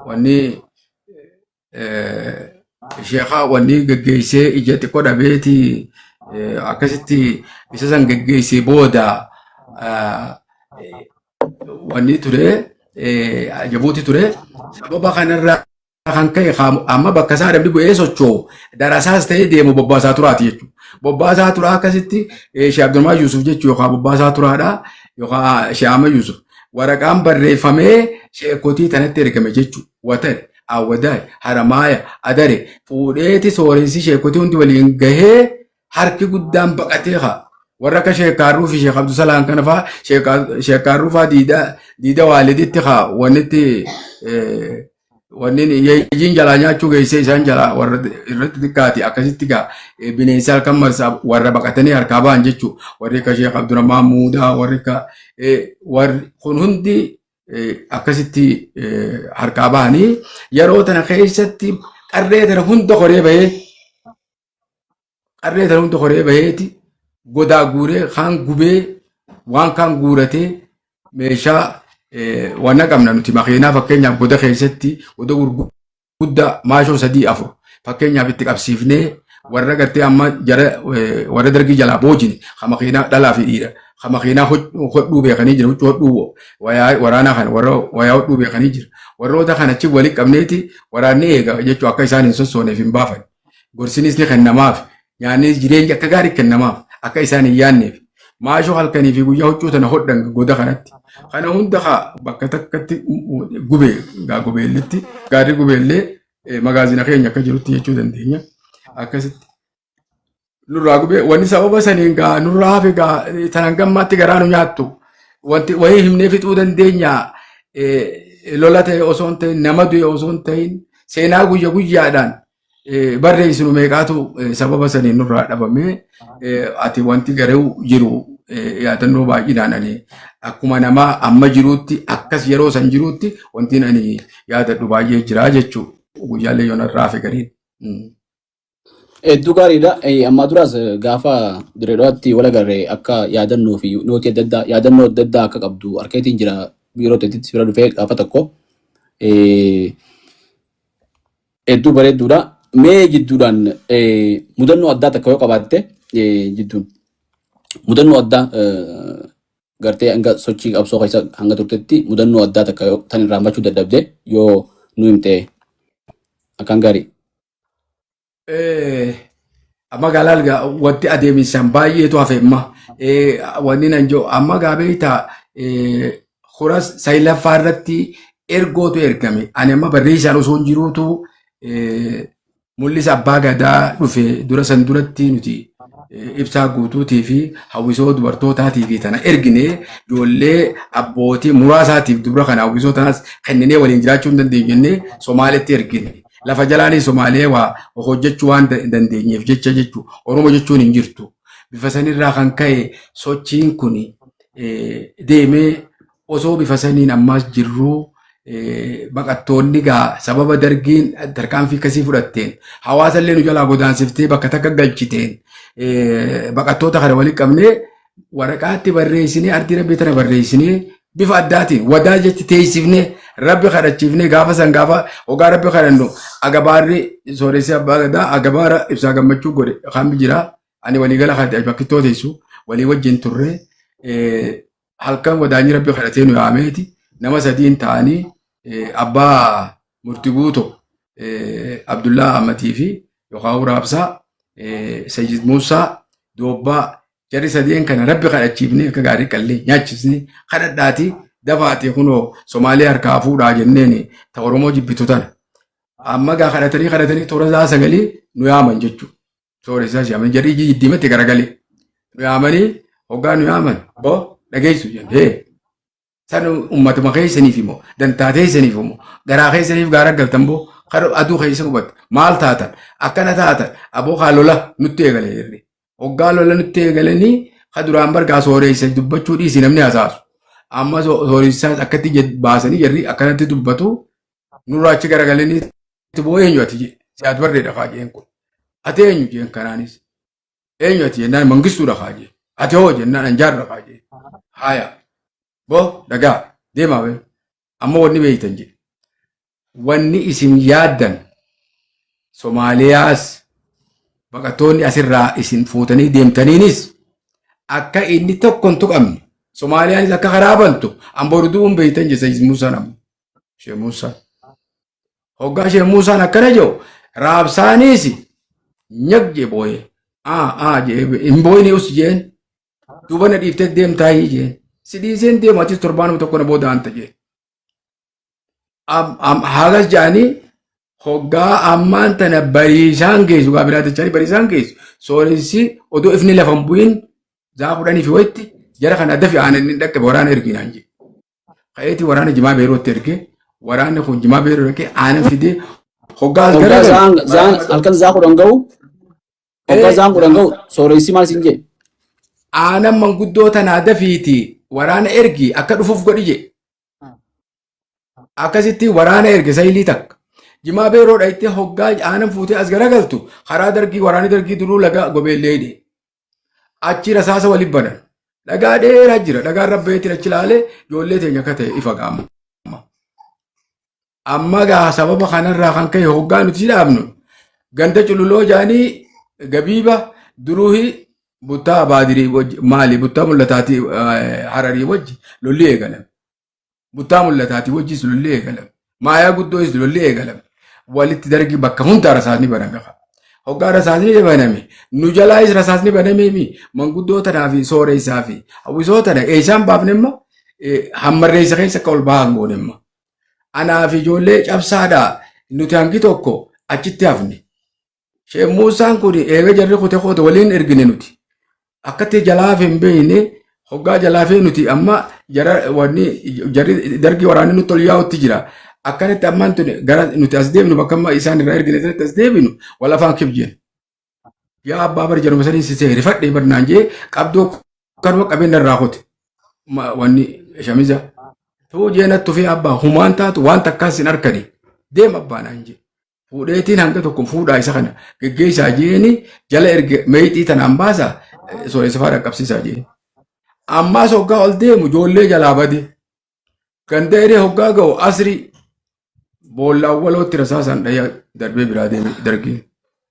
wanni sheekaa wanni geggeessee ija xiqqoo dhabeeti akkasitti isa san geggeessee booda wanni ture jabuuti ture sababa kanarraa kan ka'e amma bakka isaa namni bu'ee socho'u darasaas ta'ee deemu bobbaasaa turaati jechuudha. Bobbaasaa turaa akkasitti Sheekh Abdulmaa Yuusuf jechuun yookaan bobbaasaa turaadha yookaan Sheekh Ahmad Yuusuf waraqaan barreeffamee sheekotii tanatti ergame jechuudha. Watare Awwadaay, Haramaaya, Adare fuudheeti sooressi sheekotii hundi waliin gahee harki guddaan baqatee kaa. Warra akka Sheekkaarruu fi Sheek Abdusalaam kana faa Sheekkaarruu faa diida diida waaliditti kaa wannitti wanni yeeyyiin jalaa nyaachuu geessee isaan jalaa warra irratti xiqqaati akkasitti gaa bineensa halkan marsaa warra baqatanii harkaa ba'an jechuu warri akka Sheek Abdurrahmaan Muudaa warri akka warri kun hundi akkasitti harkaa bahanii yeroo tana keessatti qarree tana hunda koree bahee qarree tana hunda koree baheeti godaa guuree kaan gubee waan kaan guuratee meeshaa wanna qabna nuti makiinaa fakkeenyaaf goda keessatti goda gurguddaa maashoo sadii afur fakkeenyaaf itti qabsiifnee warra gartee amma jara warra dargii jalaa boojine ka makiinaa dhalaa fi dhiira ka makiinaa hodhuu beekanii jira huccuu hodhuu wayaa waraanaa kana warra wayaa hodhuu beekanii jira warroota kana achi walitti qabneeti waraanni eega jechuu akka isaan hin sossooneef hin baafan gorsinis ni kennamaaf nyaannis jireenyi akka gaarii kennamaaf akka isaan hin yaanneef maashoo halkanii fi guyyaa huccuu tana hodhan goda kanatti kana hunda kaa bakka takkatti gubee gaa gubeellitti gaarri gubeellee magaazina keenya akka jirutti jechuu dandeenya akkasitti nurraa gubee wanni sababa saniin gaa nurraa hafe gaa tanan gammaatti garaa nu nyaattu wanti wayii himnee fixuu dandeenya lola ta'e osoo hin ta'in nama du'e osoo hin ta'in seenaa guyya guyyaadhaan barreessinu meeqaatu sababa saniin nurraa dhabame ati wanti garuu jiru yaadannoo baay'inaan ani akkuma namaa amma jiruutti akkas yeroo san jiruutti wanti ani yaadadhu baay'ee jira jechuu guyyaalee yoona irraa hafe gariin. Hedduu gaariidha. Ammaa duraas gaafa Direedawaatti wal agarre akka yaadannoo fi nootii adda addaa yaadannoo adda addaa akka qabdu arkeetiin jira biiroo teetitti bira dhufee gaafa tokko. Hedduu bareedduudha. Mee jidduudhaan mudannoo addaa takka yoo qabaatte jidduun mudannoo addaa gartee hanga sochii qabsoo keessa hanga turtetti mudannoo addaa takka yoo tan irraanfachuu dadhabde yoo nu himte akkaan gaarii. Amma gaa laal gaa wanti adeemsaan baay'eetu hafe amma wanni nan jiru amma gaa beektaa kura saglaffaa irratti ergootu ergame ani amma barreessaan osoo hin jiruutu mul'isa abbaa gadaa dhufe dura san duratti nuti ibsaa guutuutii fi hawwisoo dubartootaatii fi tana ergine ijoollee abbootii muraasaatiif dubra kana hawwisoo tanaas kenninee waliin jiraachuu hin dandeenyu jennee Somaaletti ergine. Lafa jalaanis Somaalee waa hojjechuu waan dandeenyeef jecha jechuu Oromoo jechuun hin jirtu. Bifa sanirraa kan ka'e sochiin kun deemee osoo bifa saniin ammaas jirruu baqattoonni gaa sababa dargiin tarkaanfii akkasii fudhatteen hawaasa illee nu jalaa godaansiftee bakka takka galchiteen baqattoota kana walitti qabnee waraqaatti barreessinee ardii rabbii tana barreessinee bifa addaatiin wadaa jechi teessifnee Rabbi kadhachiifnee gaafa san gaafa hoggaa rabbi kadhannu agabaarri sooressi abbaa gadaa agabaara ibsaa gammachuu godhe kan jira. Ani waliigala bakkittoo teessu walii wajjin turre halkan wadaanyi rabbi kadhatee nu yaameeti nama sadiin ta'anii abbaa murtii guuto Abdullaa Ahmadii fi yookaan Raabsaa Sayyid Muusaa Doobbaa jarri sadeen kana rabbi kadhachiifnee akka gaarii qallee nyaachisnee kadhadhaatii dafaatii kunoo Somaalee harkaa fuudhaa jenneen ta Oromoo jibbitu tana. Amma gaa kadhatanii kadhatanii toora sa'a sagalii nu yaaman jechuudha. Sooressaa si yaaman jarri ijji jiddiimatti garagalee. Nu yaamanii hoggaa nu yaaman boo dhageessu jennee. San ummatuma keessaniif immoo dantaa teessaniif immoo garaa keessaniif gaara galtan boo kan aduu keessa qubatte maal taatan akkana taatan aboo kaa lola nutti eegale jirri. Hoggaa lola nutti eegalanii ka duraan bargaa sooreessa dubbachuu dhiisi namni hasaasu. Amma sooreessaas akkatti baasanii jarri akkanatti dubbatu nurraa achi garagalanii boo eenyu ati jee si ati barreedha kaa jeen kun. Ati eenyu jeen kanaanis eenyu ati jennaan mangistuudha kaa jeen. Ati hoo jennaan anjaarra kaa jeen. Haaya boo dhagaa deemaa bee amma wanni beeytan jedhe. Wanni isin yaaddan Somaaliyaas baqattoonni asirraa isin fuutanii deemtaniinis akka inni tokko hin tuqamne Somaaliyaanis akka karaa bantu an boru du'uun beeytan jedhe Sayyid Muusaan amma. Sheekh Muusaan. Hoggaa Sheekh Muusaan akkana jedhu raabsaaniis nyag jee booyee. Aa aa jee hin booyini us jeen. Duuba na dhiiftee deemtaayii jeen. Si dhiiseen deemu atis torbaanuma tokko na booda aanta jeen. Hagas jedhanii hoggaa ammaan tana bariisaan geessu gaa biraa dachanii bariisaan geessu sooressi odoo ifni lafa hin bu'in zaa kudhanii fi wayitti jara kana dafi aanan inni dhaqqabe waraana erginaan jedhe. Ka'eeti waraana jimaa beerootti erge waraanni kun jimaa beeroo dhaqee aanan fidee hoggaa as Hoggaa garagalu. za'aan za'aan halkan za'aa 10 ga'u hoggaa za'aan 10 ga'u sooressi maal siin jedhe? Aanan manguddoo tanaa dafiiti waraana ergi akka dhufuuf godhi jedhe. Akkasitti waraana erge sayilii takka. Jimaa beeroo dhayitee hoggaa aanan fuutee as garagaltu karaa dargii waraanni dargii duruu laga gobeellee hidhe. Achi rasaasa waliin banan. Dhagaa dheeraa jira. Dhagaan rabbeetiin achi ilaalee ijoollee teenya akka ta'e ifa gaama. Amma gaa sababa kanarraa kan ka'e hoggaa nuti si dhaabnu ganda cululoo jaanii gabiiba duruuhi buttaa baadirii maali buttaa mul'ataatii hararii wajji lolli eegalame. Buttaa mul'ataatii wajjis lolli eegalame. Maayaa guddoos lolli eegalame. Walitti dargi bakka hundaa rasaasni baname. Hoggaa rasaasni baname nu jalaayis rasaasni banamee manguddoo tanaa fi sooressaa fi hawwisoo tana eessaan baafne immoo hammarreessa keessa akka ol bahan goone immoo. Anaa fi ijoollee cabsaadhaa nuti hangi tokko achitti hafne. Sheekh Muusaan kun eega jarri kute koote waliin ergine nuti. Akkatti jalaaf hin beekne hoggaa jalaafee nuti amma jara wanni jarri dargii waraanni nutti ol yaa'utti jira. Akkanatti ammaan tuni gara nuti as deebinu bakka amma isaan irraa ergine sanatti as deebinu wal afaan kib jenna. Yaa abbaa bar jaruma sanii sisee rifadhee barnaan jee qabdoo kanuma qabeenya irraa kute. Wanni shamiza. Tuu jee natti tufee abbaa humaan taatu waan takkaas hin arkani. Deem abbaa naan jee. Fuudheetiin hanga tokko fuudhaa isa kana geggeessaa jeeni jala erge meexxii tanaan baasa sooressa fa'aa dhaqqabsiisaa jeen. Ammaas hoggaa ol deemu ijoollee jalaa bade. Ganda eree hoggaa ga'u asri boolla awwalootti rasaasaan dhahee darbee biraa deeme dargee.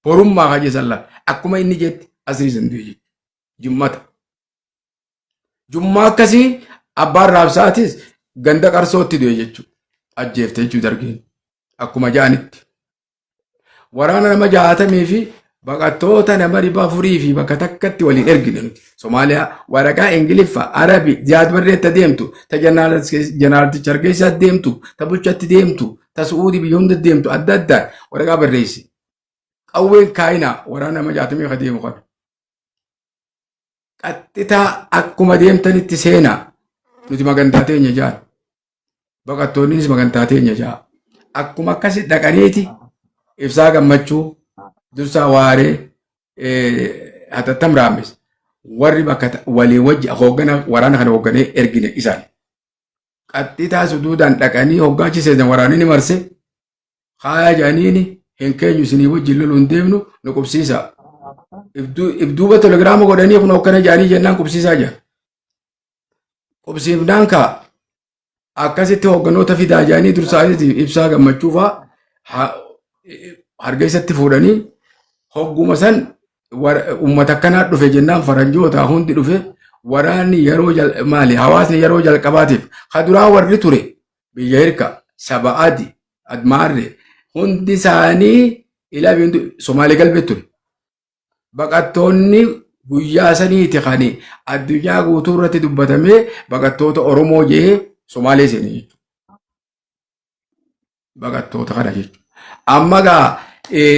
Borummaa kaje sallaa akkuma inni jetti asrii san du'e jechuudha. Jimmata. Jummaa akkasii abbaan raabsaatis ganda qarsootti du'e jechuudha. Ajjeefte jechuudha dargeen. Akkuma ja'anitti. Waraana nama 60 fi baqattoota nama 400 fi bakka takkatti waliin ergine nuti. Somaaliyaa waraqaa Ingiliffa, Arabi, Ziyaad Barreetta deemtu, ta jeneraalicha Hargeysaa deemtu, ta bulchatti deemtu, ta Su'uudii biyya hunda deemtu adda addaan waraqaa barreessi. Qawween kaayinaa waraana nama 60 ka deemu kana. Qaxxitaa akkuma deemtanitti seenaa nuti magantaa teenya jaan. Baqattoonnis magantaa teenya jaa. Akkuma akkasi dhaqaniiti ibsaa gammachuu dursaa waaree hatattam raamis warri bakka walii wajji hooggana waraana kana hoogganee ergine isaan. Qaxxitaa suduudaan dhaqanii hoggaachi seenan waraanni ni marse Haaya jedhaniini hin keenyu isinii wajjin loluu hin deemnu nu qubsiisaa. Ibduuba telegiraama godhanii kun hokkana jedhanii jennaan qubsiisaa jedhan. Qubsiifnaan kaa Akkasitti hoogganoota fidaa jedhanii dursaaniiti Ibsaa Gammachuu fa'aa Hargeessatti fuudhanii hogguma san uummata akkanaa dhufe jennaan faranjoota hundi dhufe. Waraanni yeroo maali, hawaasni yeroo jalqabaatiif ka duraa warri ture biyya hirka saba adi admaarre hundi isaanii ilaa Somaalee galbee ture. Baqattoonni guyyaa saniiti kan addunyaa guutuu irratti dubbatamee baqattoota Oromoo jee Somaalee seenee jechuudha. Baqattoota kana jechuudha. Amma gaa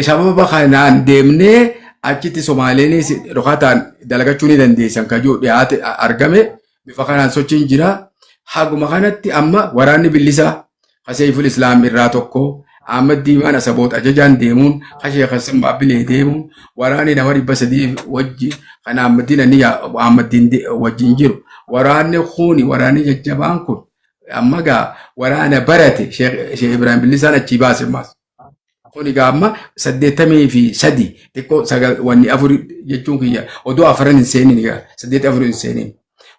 sababa kanaan deemnee achitti Somaaleenis dhokataan dalagachuu ni dandeessan kan jiru dhiyaate argame, bifa kanaan sochiin jira. Haguma kanatti amma waraanni bilisaa Seeyful Islaam irraa tokko, Ahmad Diimaan Asaboot ajajaan deemuun, Sheekh Hassan Baabbilee deemuun, waraanni nama 300 wajji kan Ahmaddiin inni Ahmaddiin wajjin jiru. Waraanni kuni, waraanni jajjabaan kun amma gaa waraana barate Sheekh Ibrahim Bilisaan achii baase ammas. Kun egaa amma 83 xiqqoo sagal wanni afur jechuun kiyya odoo afran hin seenin, egaa saddeet afur hin seenin.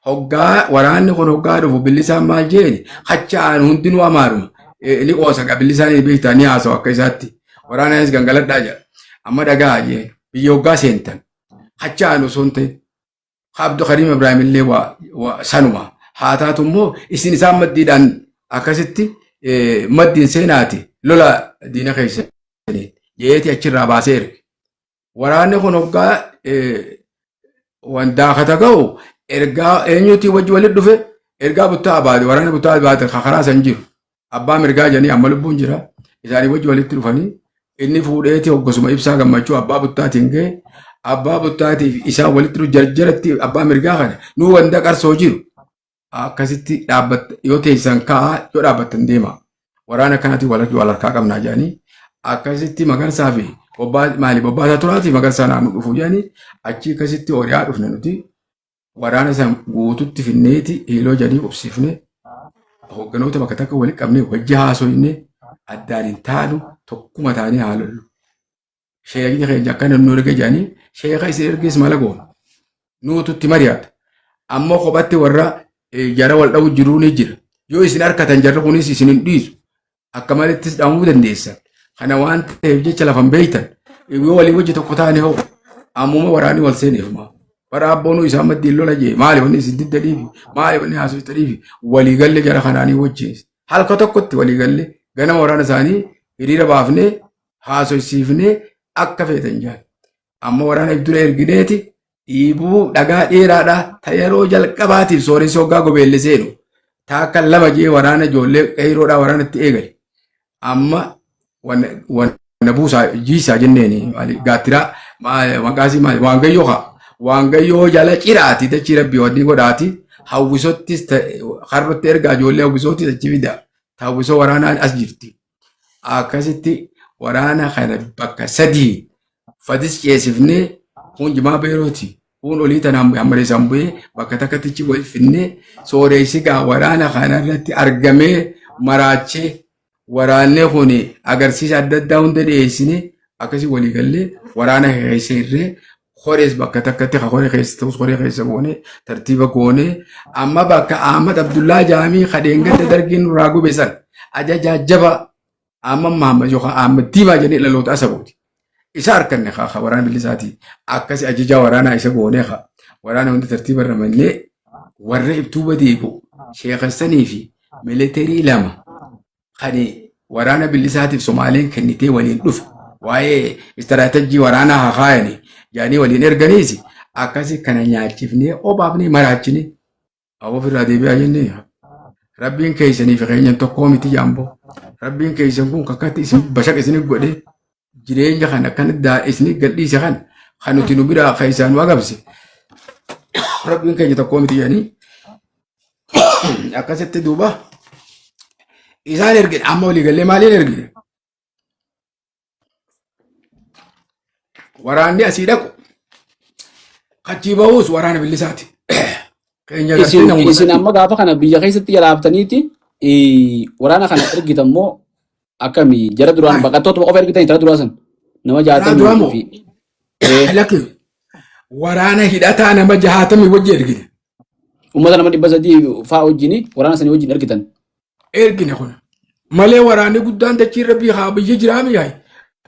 Hoggaa waraanni kun hoggaa dhufu Bilisaan maal jeeni, hacha'aan hundinuu amaaruma. Ni qoosa gaa Bilisaan, ni beektaa, ni haasawa akka isaatti. Waraanaanis gangaladhaa jedha. Amma dhagaa jeen, biyya hoggaa seentan hacha'aan osoo hin ta'in Abdu Kariim Ibrahim illee waa sanuma. Haa taatu immoo isin isaan maddiidhaan akkasitti maddiin seenaati lola diina keessanii jeeti achirraa baasee erge. Waraanni kun hoggaa wandaakata ga'u ergaa eenyuutii wajji walitti dhufe? Ergaa Buttaa Abaate, waraanni Buttaa Abaate karaa san jiru. Abbaa mirgaa jedhanii amma lubbuun jira. Isaanii wajji walitti dhufanii inni fuudheeti hoggasuma Ibsaa Gammachuu abbaa Buttaatiin ga'e. Abbaa Buttaatiif isaan walitti dhufu jarjaratti abbaa mirgaa kana nuu wanda qarsoo jiru akkasitti dhaabbatta yoo teessan ka'aa, yoo dhaabbattan deema. Waraana kanaatiin wal harkaa qabnaa jedhanii akkasitti Magarsaa fi bobbaa maali Bobbaasaa Turaatii Magarsaa naannoo dhufu jedhanii achii akkasitti horiyaa dhufne. Nuti waraana san guututti finneeti hiiloo jedhanii qubsiifne, hoogganoota bakka takka walitti qabnee wajji haasoyne, addaan hin taanu, tokkuma taanee haa lollu. Sheekni keenya akkana nu erge jedhanii, sheeka isin ergees mala goona. Nuututti mari'ata. Ammoo kophatti warra jara wal dha'u jiruu ni jira. Yoo isin harkatan jarri kunis isin hin dhiisu. Akka malittis dhamuu dandeessan. Kana waan ta'eef jecha lafan beektan. Yoo walii wajji tokko taane hoo, ammuma waraanni wal seeneefuma. Bara abboonuu isaan maddiin lola jee, maali wanni isin diddaniifi, maali wanni haasofitaniifi, walii galle jara kanaanii wajjin. Halka tokkotti walii galle, ganama waraana isaanii hiriira baafnee haasofsiifnee akka feetan jaal. Amma waraana dura ergineeti dhiibuu dhagaa dheeraadha ta yeroo jalqabaatiif sooressi hoggaa gobeelle seenu taakka lama jee waraana ijoollee qeeyroodhaa waraana itti eegale. Amma wanna buusaa jiisaa jenneeni maali gaattiraa maqaasii maali waangayyoo kaa waangayyoo jala ciraati dachii rabbii wanni godhaati hawwisottis karrotti ergaa ijoollee hawwisootis achi fida, hawwisoo waraanaan as jirti. Akkasitti waraana kana bakka sadii fadis ceesifnee, kun jimaa beerooti, kun olii tanaan hammareessaan bu'ee bakka takkatti wal finnee, sooressi gaa waraana kana irratti argamee maraachee, waraanni kun agarsiisa adda addaa hunda dhiyeessine, akkasii walii gallee waraana keessa irree horees bakka takkatti horee keessa ta'us horee keessa goone, tartiiba goone. Amma bakka Ahmad Abdullaa Jaamii kadheengadda dargiin nurraa gube san ajajaa jabaa amma Mahammad yookaan Ahmad Diimaa jedhanii dhaloota Asabooti. Isa harkanne haa waraana bilisaati akkasi ajajaa waraanaa isa goonee haa waraana hunda tartiiba irra mannee warra ibtuuba deebi'u sheekassanii fi militeerii lama kan waraana bilisaatiif Somaaleen kennitee waliin dhufe, waa'ee istiraatejii waraanaa haa kaayanii jedhanii waliin erganiis akkasi kana nyaachifnee obaafnee maraachine ofirraa deebi'aa jennee, rabbiin keessanii fi keenyan tokkoo miti jaamboo, rabbiin keessan kun kakkatti isin bashaq isin godhee jireenya kana akkana isin gadhiise kan kan nuti nu biraa kan isaan nu agabse, rabbiin keenya tokkoo miti jedhanii akkasitti duuba isaan ergine. Amma waliigallee maaliin ergine? Waraanni asii dhaqu achii bahuus waraana bilisaati. Keenya gartee Isin namuma isin amma gaafa kana biyya keessatti jalaaftaniiti waraana kana ergitan moo akkami? Jara duraan baqattoota qofa ergitanii jara duraa san nama Karaa duraa 60 moo? fi Lakki, waraana hidhataa nama 60 wajji ergine. Uummata nama 300 fa'aa wajjin waraana sanii wajjin ergitan. Ergine kun. Malee waraanni guddaan dachii irra biyya biyya jiraami yaa'e.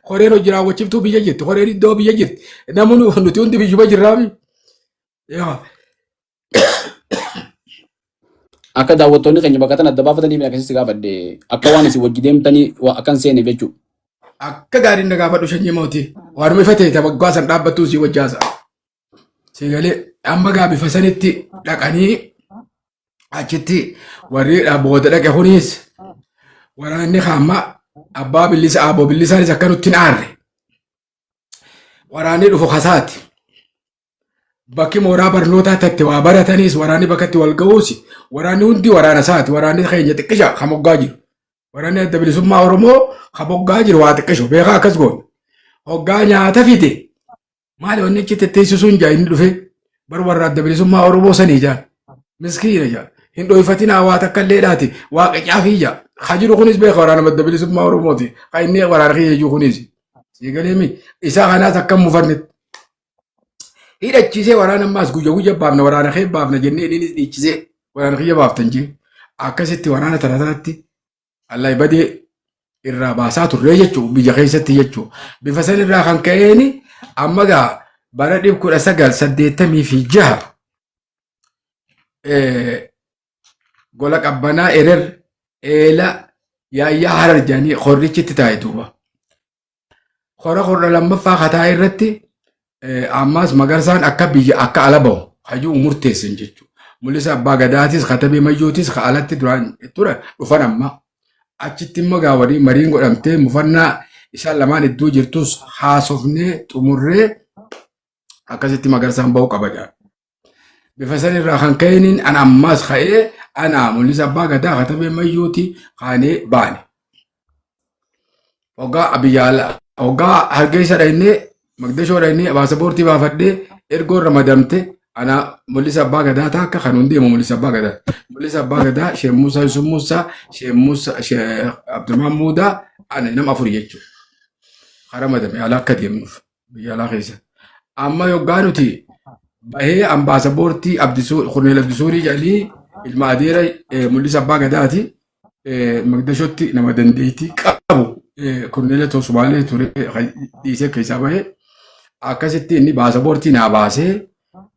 Koreen hojii raawwachiiftuu biyya jirti. Koreen iddoo biyya jirti. Namni nuti hundi biyyuma jirraami. Yaa. Akka daawwattoonni keenya bakka tan adda baafataniif akkasitti gaafadhe akka waan isin wajji deemtanii akka hin seeneef jechuudha. Akka gaariin na gaafadhu sanyii mootii. Waanuma ifa ta'e waggaa san dhaabbattuu sii wajjaasa. Sii galee amma gaa bifa sanitti dhaqanii achitti warri booda dhaqe kunis waraanni kaamma abbaa billisa abboo billisaanis akka nutti hin aarre. Waraanni dhufu kasaati. Bakki mooraa barnootaa tatte waa barataniis waraanni bakka itti wal ga'uus waraanni hundi waraana isaati. Waraanni keenya xiqqisha kan moggaa jiru. Waraanni adda bilisummaa Oromoo kan moggaa jiru waa xiqqishu beekaa akkas goone. Hoggaa nyaata fide maali wanni achi tetteessisuun jaa inni dhufe bar warra adda bilisummaa Oromoo sanii jaa miskiina jaa hin dhoyfatinaa waa takka illee dhaati waaqa caafii jaa ka jiru kunis beeka waraana adda bilisummaa Oromooti ka inni waraana kiyya jiru kunis. Siigalee isaa kanaas akka hin mufannetti. Hidhachiisee waraana ammaas guyya guyya baafna waraana kee baafna jennee innis dhiichisee waraana kiyya baaftan jee akkasitti waraana tana tanatti Allah badee irraa baasaa turree jechuun biyya keessatti jechuun bifa san irraa kan ka'een amma gaa bara 1986 gola qabbanaa erer eela yaayyaa harar jedhanii horrichitti taa'e duuba. Kora kudha lammaffaa kataa irratti ammas Magarsaan akka biyya akka ala bahu hayyuu murteessan jechuudha. Mul'isa abbaa gadaatis katabee mayyootis ka alatti duraan ture dhufan amma. Achitti immoo gaawwadii mariin godhamtee mufannaa isaan lamaan iddoo jirtus haasofnee xumurree akkasitti Magarsaan bahu qaba jedha. Bifa san irraa kan ka'iniin ana ammas ka'ee ana mul'isa abbaa gadaa katabee mayyuuti kaanee baane. Hoggaa biyya ala hoggaa Hargeysa dhaynee Maqdishoo dhaynee baasaboortii baafadhee ergoo ramadamte ana mul'isa abbaa gadaa taakka kan hundi deemu mul'isa abbaa gadaa. Mul'isa abbaa gadaa Sheekh Muusaa Yusuf Muusaa Sheekh Muusaa Sheekh Abdurrahmaan Muudaa ana nama afur jechuudha. Karamadame ala akka deemnuuf. biyya alaa keessa. Amma yoggaa nuti bahee ambaasaboortii Abdisuu Kurneel Abdisuurii jedhanii ilma adeera mul'isa abbaa gadaati. Magdashootti nama dandeettii qabu Kurneela Sumaalee ture dhiisee keessaa bahee akkasitti inni baasaboortii naa baasee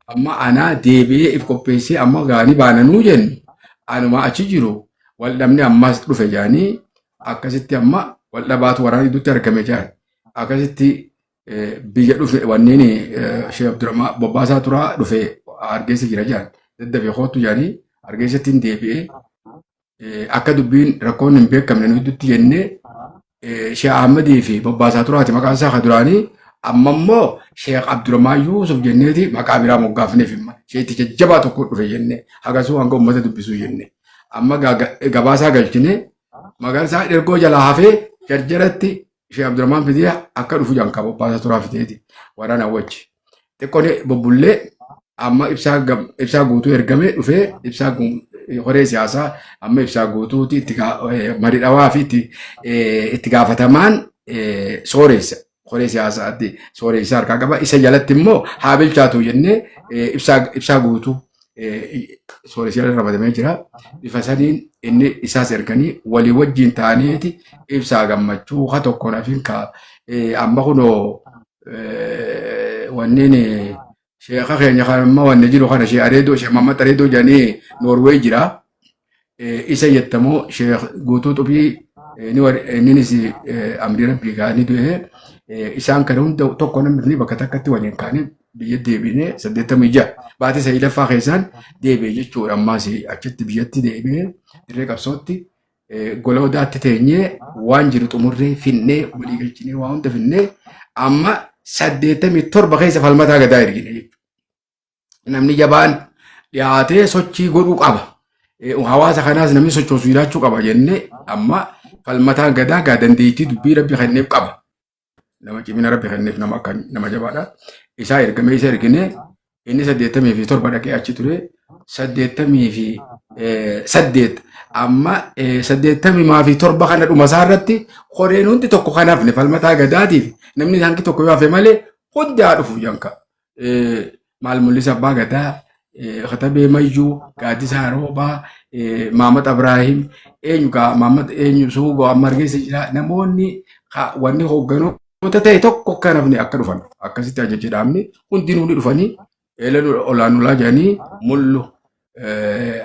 amma anaa deebi'ee if qopheessee amma gaanii baananuu jennu anuma achi jiru wal dhabne ammas dhufe jedhanii akkasitti amma wal dhabaatu waraana gidduutti argame jedhan. Akkasitti biyya dhufe wanneen Sheekh Abdurrahmaan Bobbaasaa turaa dhufe Hargeysa jira jedhan. Daddafee kootu jedhanii Hargeysatti hin deebi'ee akka dubbiin rakkoon hin beekamne nu gidduutti jennee Sheekh Ahmadii fi Bobbaasaa turaati maqaan isaa ka duraanii amma immoo Sheekh Abdurrahmaan Yuusuf jenneeti maqaa biraa moggaafneef imma sheetti jajjabaa tokko dhufe jennee hagasuu hanga uummata dubbisuu jenne amma gabaasaa galchine Magarsaa ergoo jalaa hafee jarjaratti Sheekh Abdurrahmaan fidee akka dhufu janka Bobbaasaa turaa fideeti waraana wajji. Xiqqoon bubbullee amma ibsaa guutuu ergame dhufee ibsaa horee siyaasaa amma ibsaa guutuuti itti marii dhawaa fi itti gaafatamaan sooreessa. Horee siyaasaatti sooreessa harkaa qaba. Isa jalatti immoo haa bilchaatu jennee ibsaa guutuu sooressi jala ramadamee jira. Bifa saniin inni isaas erganii walii wajjin ta'aniiti ibsaa gammachuu ka tokko nafin ka amma kunoo wanneen sheeka keenya kan amma wanni jiru kana shee areedoo shee Mahammad Areedoo jedhanii Noorweey jira. Isa jettamoo sheek guutuu xuphii inninis amrii rabbii gaanii du'e isaan kana hunda tokko namni bakka takkatti waliin kaanee biyya deebinee 86 baatii sadaffaa keessaan deebi'e jechuudha ammaas achitti biyyatti deebi'ee dirree qabsootti gola odaatti teenyee waan jiru xumurree finnee walii galchinee waa hunda finnee amma 87 keessa falmataa gadaa ergine jechuudha. Namni jabaan dhiyaatee sochii godhuu qaba. Hawaasa kanaas namni sochoosu jiraachuu qaba jennee amma falmataan gadaa gaa dandeettii dubbii rabbi kenneef qaba. Nama cimina rabbi kenneef nama akka nama jabaadha. Isaa ergamee isa ergine inni 87 dhaqee achi ture 88 amma 87 kana dhuma isaa irratti koreen hundi tokko kan hafne falmataa gadaatiif namni hangi tokko yoo hafe malee hundi haa dhufu janka. Maal mul'isa abbaa gadaa Katabee Mayyuu, Gaaddisaa Roobaa, Maamad Abraahim, eenyu gaa Maamad eenyu Suugoo amma argeessa jira. Namoonni wanni hoogganoota ta'e tokko akka nafni akka dhufan akkasitti ajaje dhaabni hundinuu ni dhufanii eelan olaanulaa jedhanii mullu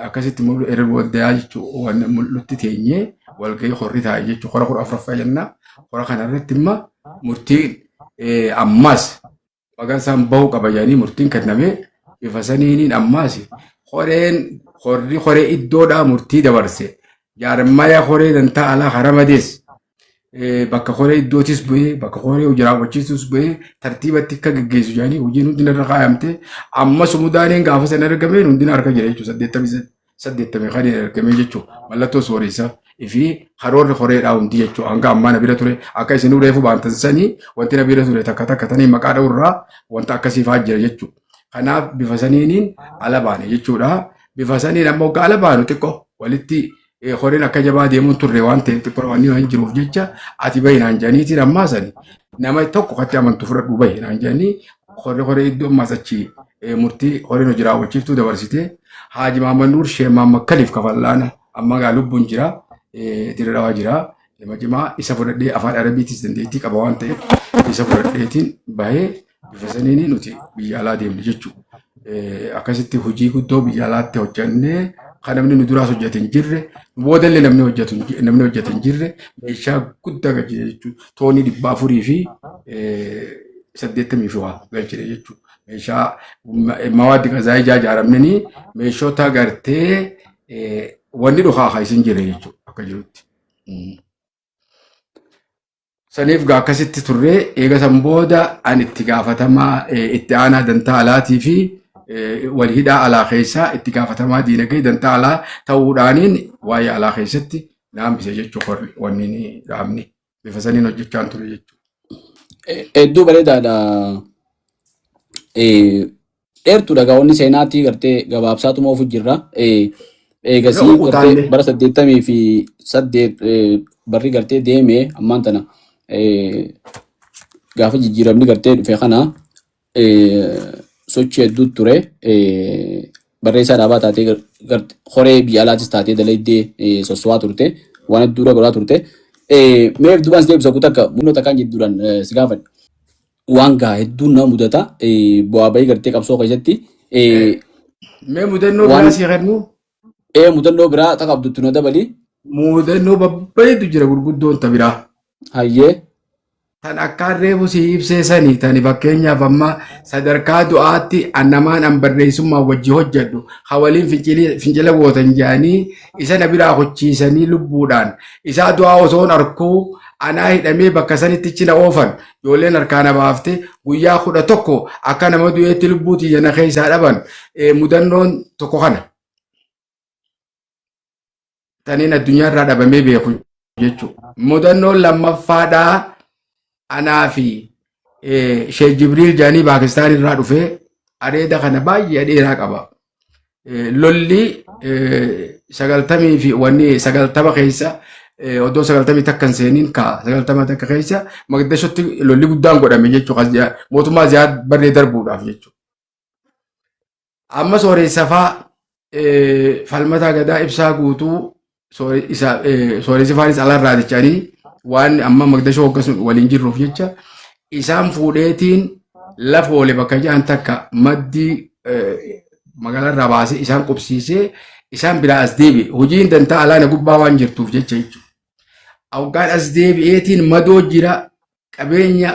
akkasitti mullu erga waldayaa jechuun wanni mul'utti teenyee walgahii horri taa'e jechuun hora 14ffaa jenna. Hora kanarratti imma murtiin ammas Magarsaan bahuu qaba jedhanii murtiin kenname bifa saniiniin ammaas horeen horri horee iddoodhaa murtii dabarse jaarmaya horee dantaa alaa haramadees bakka horee iddootis bu'ee bakka horee hojii raawwachiisus bu'ee tartiibatti akka geggeessu jedhanii hojiin hundi irra kaayamte amma sumudaaneen gaafa sana argameen hundina harka jira jechuudha 88 kan hin argamee jechuudha mallattoo sooressaa fi karoorri horeedhaa hundi jechuudha hanga ammaa na bira ture akka isin reefu baantan sanii wanti na bira ture takka takka tanii maqaa dha'urraa wanta akkasii fa'aa jira jechuudha. Kanaaf bifa saniiniin ala baane jechuudha. Bifa saniin ammoo hoggaa ala baanu xiqqoo walitti horeen akka jabaa deemuun turre waan ta'eef xiqqoo waan hin jiruuf jecha ati bahi naan jedhaniitiin ammaa sani nama tokko katti amantu fudhadhu bahi naan jedhanii horri horee iddoo ammaas achi murtii horeen hojii raawwachiiftuu dabarsitee Haaji Mahammad Nuur Sheeh Mahammad Kaliif kafallaana amma gaa lubbuun jira dirra dhawaa jira nama cimaa isa fudhadhee afaan arabiitis dandeettii qaba waan ta'eef isa fudhadheetiin bahee bifa saniin nuti biyya alaa deemne jechuudha. Akkasitti hojii guddoo biyya alaatti hojjannee kan namni nu duraas hojjete hin jirre boodallee namni hojjetu namni hojjete hin jirre meeshaa guddaa galchine jechuudha. Toonii 480 fi waa galchine jechuudha. Meeshaa mawaaddi qazaayijaa ijaaramnanii meeshoota gartee wanni dhukaa kan isin jire jechuudha akka jirutti. Saniif gaa akkasitti turree eega san booda ani itti gaafatamaa itti aanaa dantaa alaatii fi wal hidhaa alaa keessaa itti gaafatamaa diinagdee dantaa alaa ta'uudhaaniin waa'ee alaa keessatti na hambise jechuudha wanni dhaabni bifa saniin hojjechaan ture jechuudha. Hedduu bareedaadha. Dheertuudha gaa wanni seenaatii gartee gabaabsaatuma ofu jirra. Eegasii gartee Utaallee. bara 88 barri gartee deeme ammaan tana gaafa jijjiiramni gartee dhufe kana sochii hedduu ture. Barreessaa dhaabaa taatee horee biyya alaatis taatee dalaydee sosso'aa turte. Waan hedduudha godhaa turte. Mee duubaan si deebisa kutakka mudannoo takkaan jidduudhaan si gaafadha. Waan gaa hedduun nama mudata bu'aa bahii gartee qabsoo keessatti. Mee mudannoo biraa Waan sii kennu? Mudannoo biraa ta qabdutti nu dabali. Mudannoo babbareedu jira gurguddoon ta biraa. Hayyee. Tan akkaan reefu si ibsee sani tani fakkeenyaaf amma sadarkaa du'aatti an namaan an barreessummaa wajji hojjedhu ha waliin fincila gootan jedhanii isa na biraa hochiisanii lubbuudhaan isaa du'aa osoon arkuu anaa hidhamee bakka sanitti china oofan ijoolleen harkaa na baafte guyyaa 11 akka nama du'eetti lubbuu tiyya na keessaa dhaban mudannoon tokko kana. Taniin addunyaa irraa dhabamee beeku jechuudha. Mudannoon lammaffaadhaa anaa fi Sheekh Jibriil jedhanii Paakistaan irraa dhufee areeda kana baay'ee dheeraa qaba. Lolli 90 fi wanni 90 keessa oddoo 91 hin seeniin ka 91 keessa Maqdashotti lolli guddaan godhame jechuudha. Mootummaa Ziyaad Barree darbuudhaaf jechuudha. Amma sooressa faa falmataa gadaa ibsaa guutuu sooressi faanis alaarraa jechanii waan amma Maqdashoo hoggasun waliin jirruuf jecha isaan fuudheetiin lafa oole bakka jedhan takka maddii magaalarraa baasee isaan qubsiisee isaan biraa as deebi'e. Hojiin dantaa alaana gubbaa waan jirtuuf jecha jechuudha. Hoggaan as deebi'eetiin madoo jira qabeenya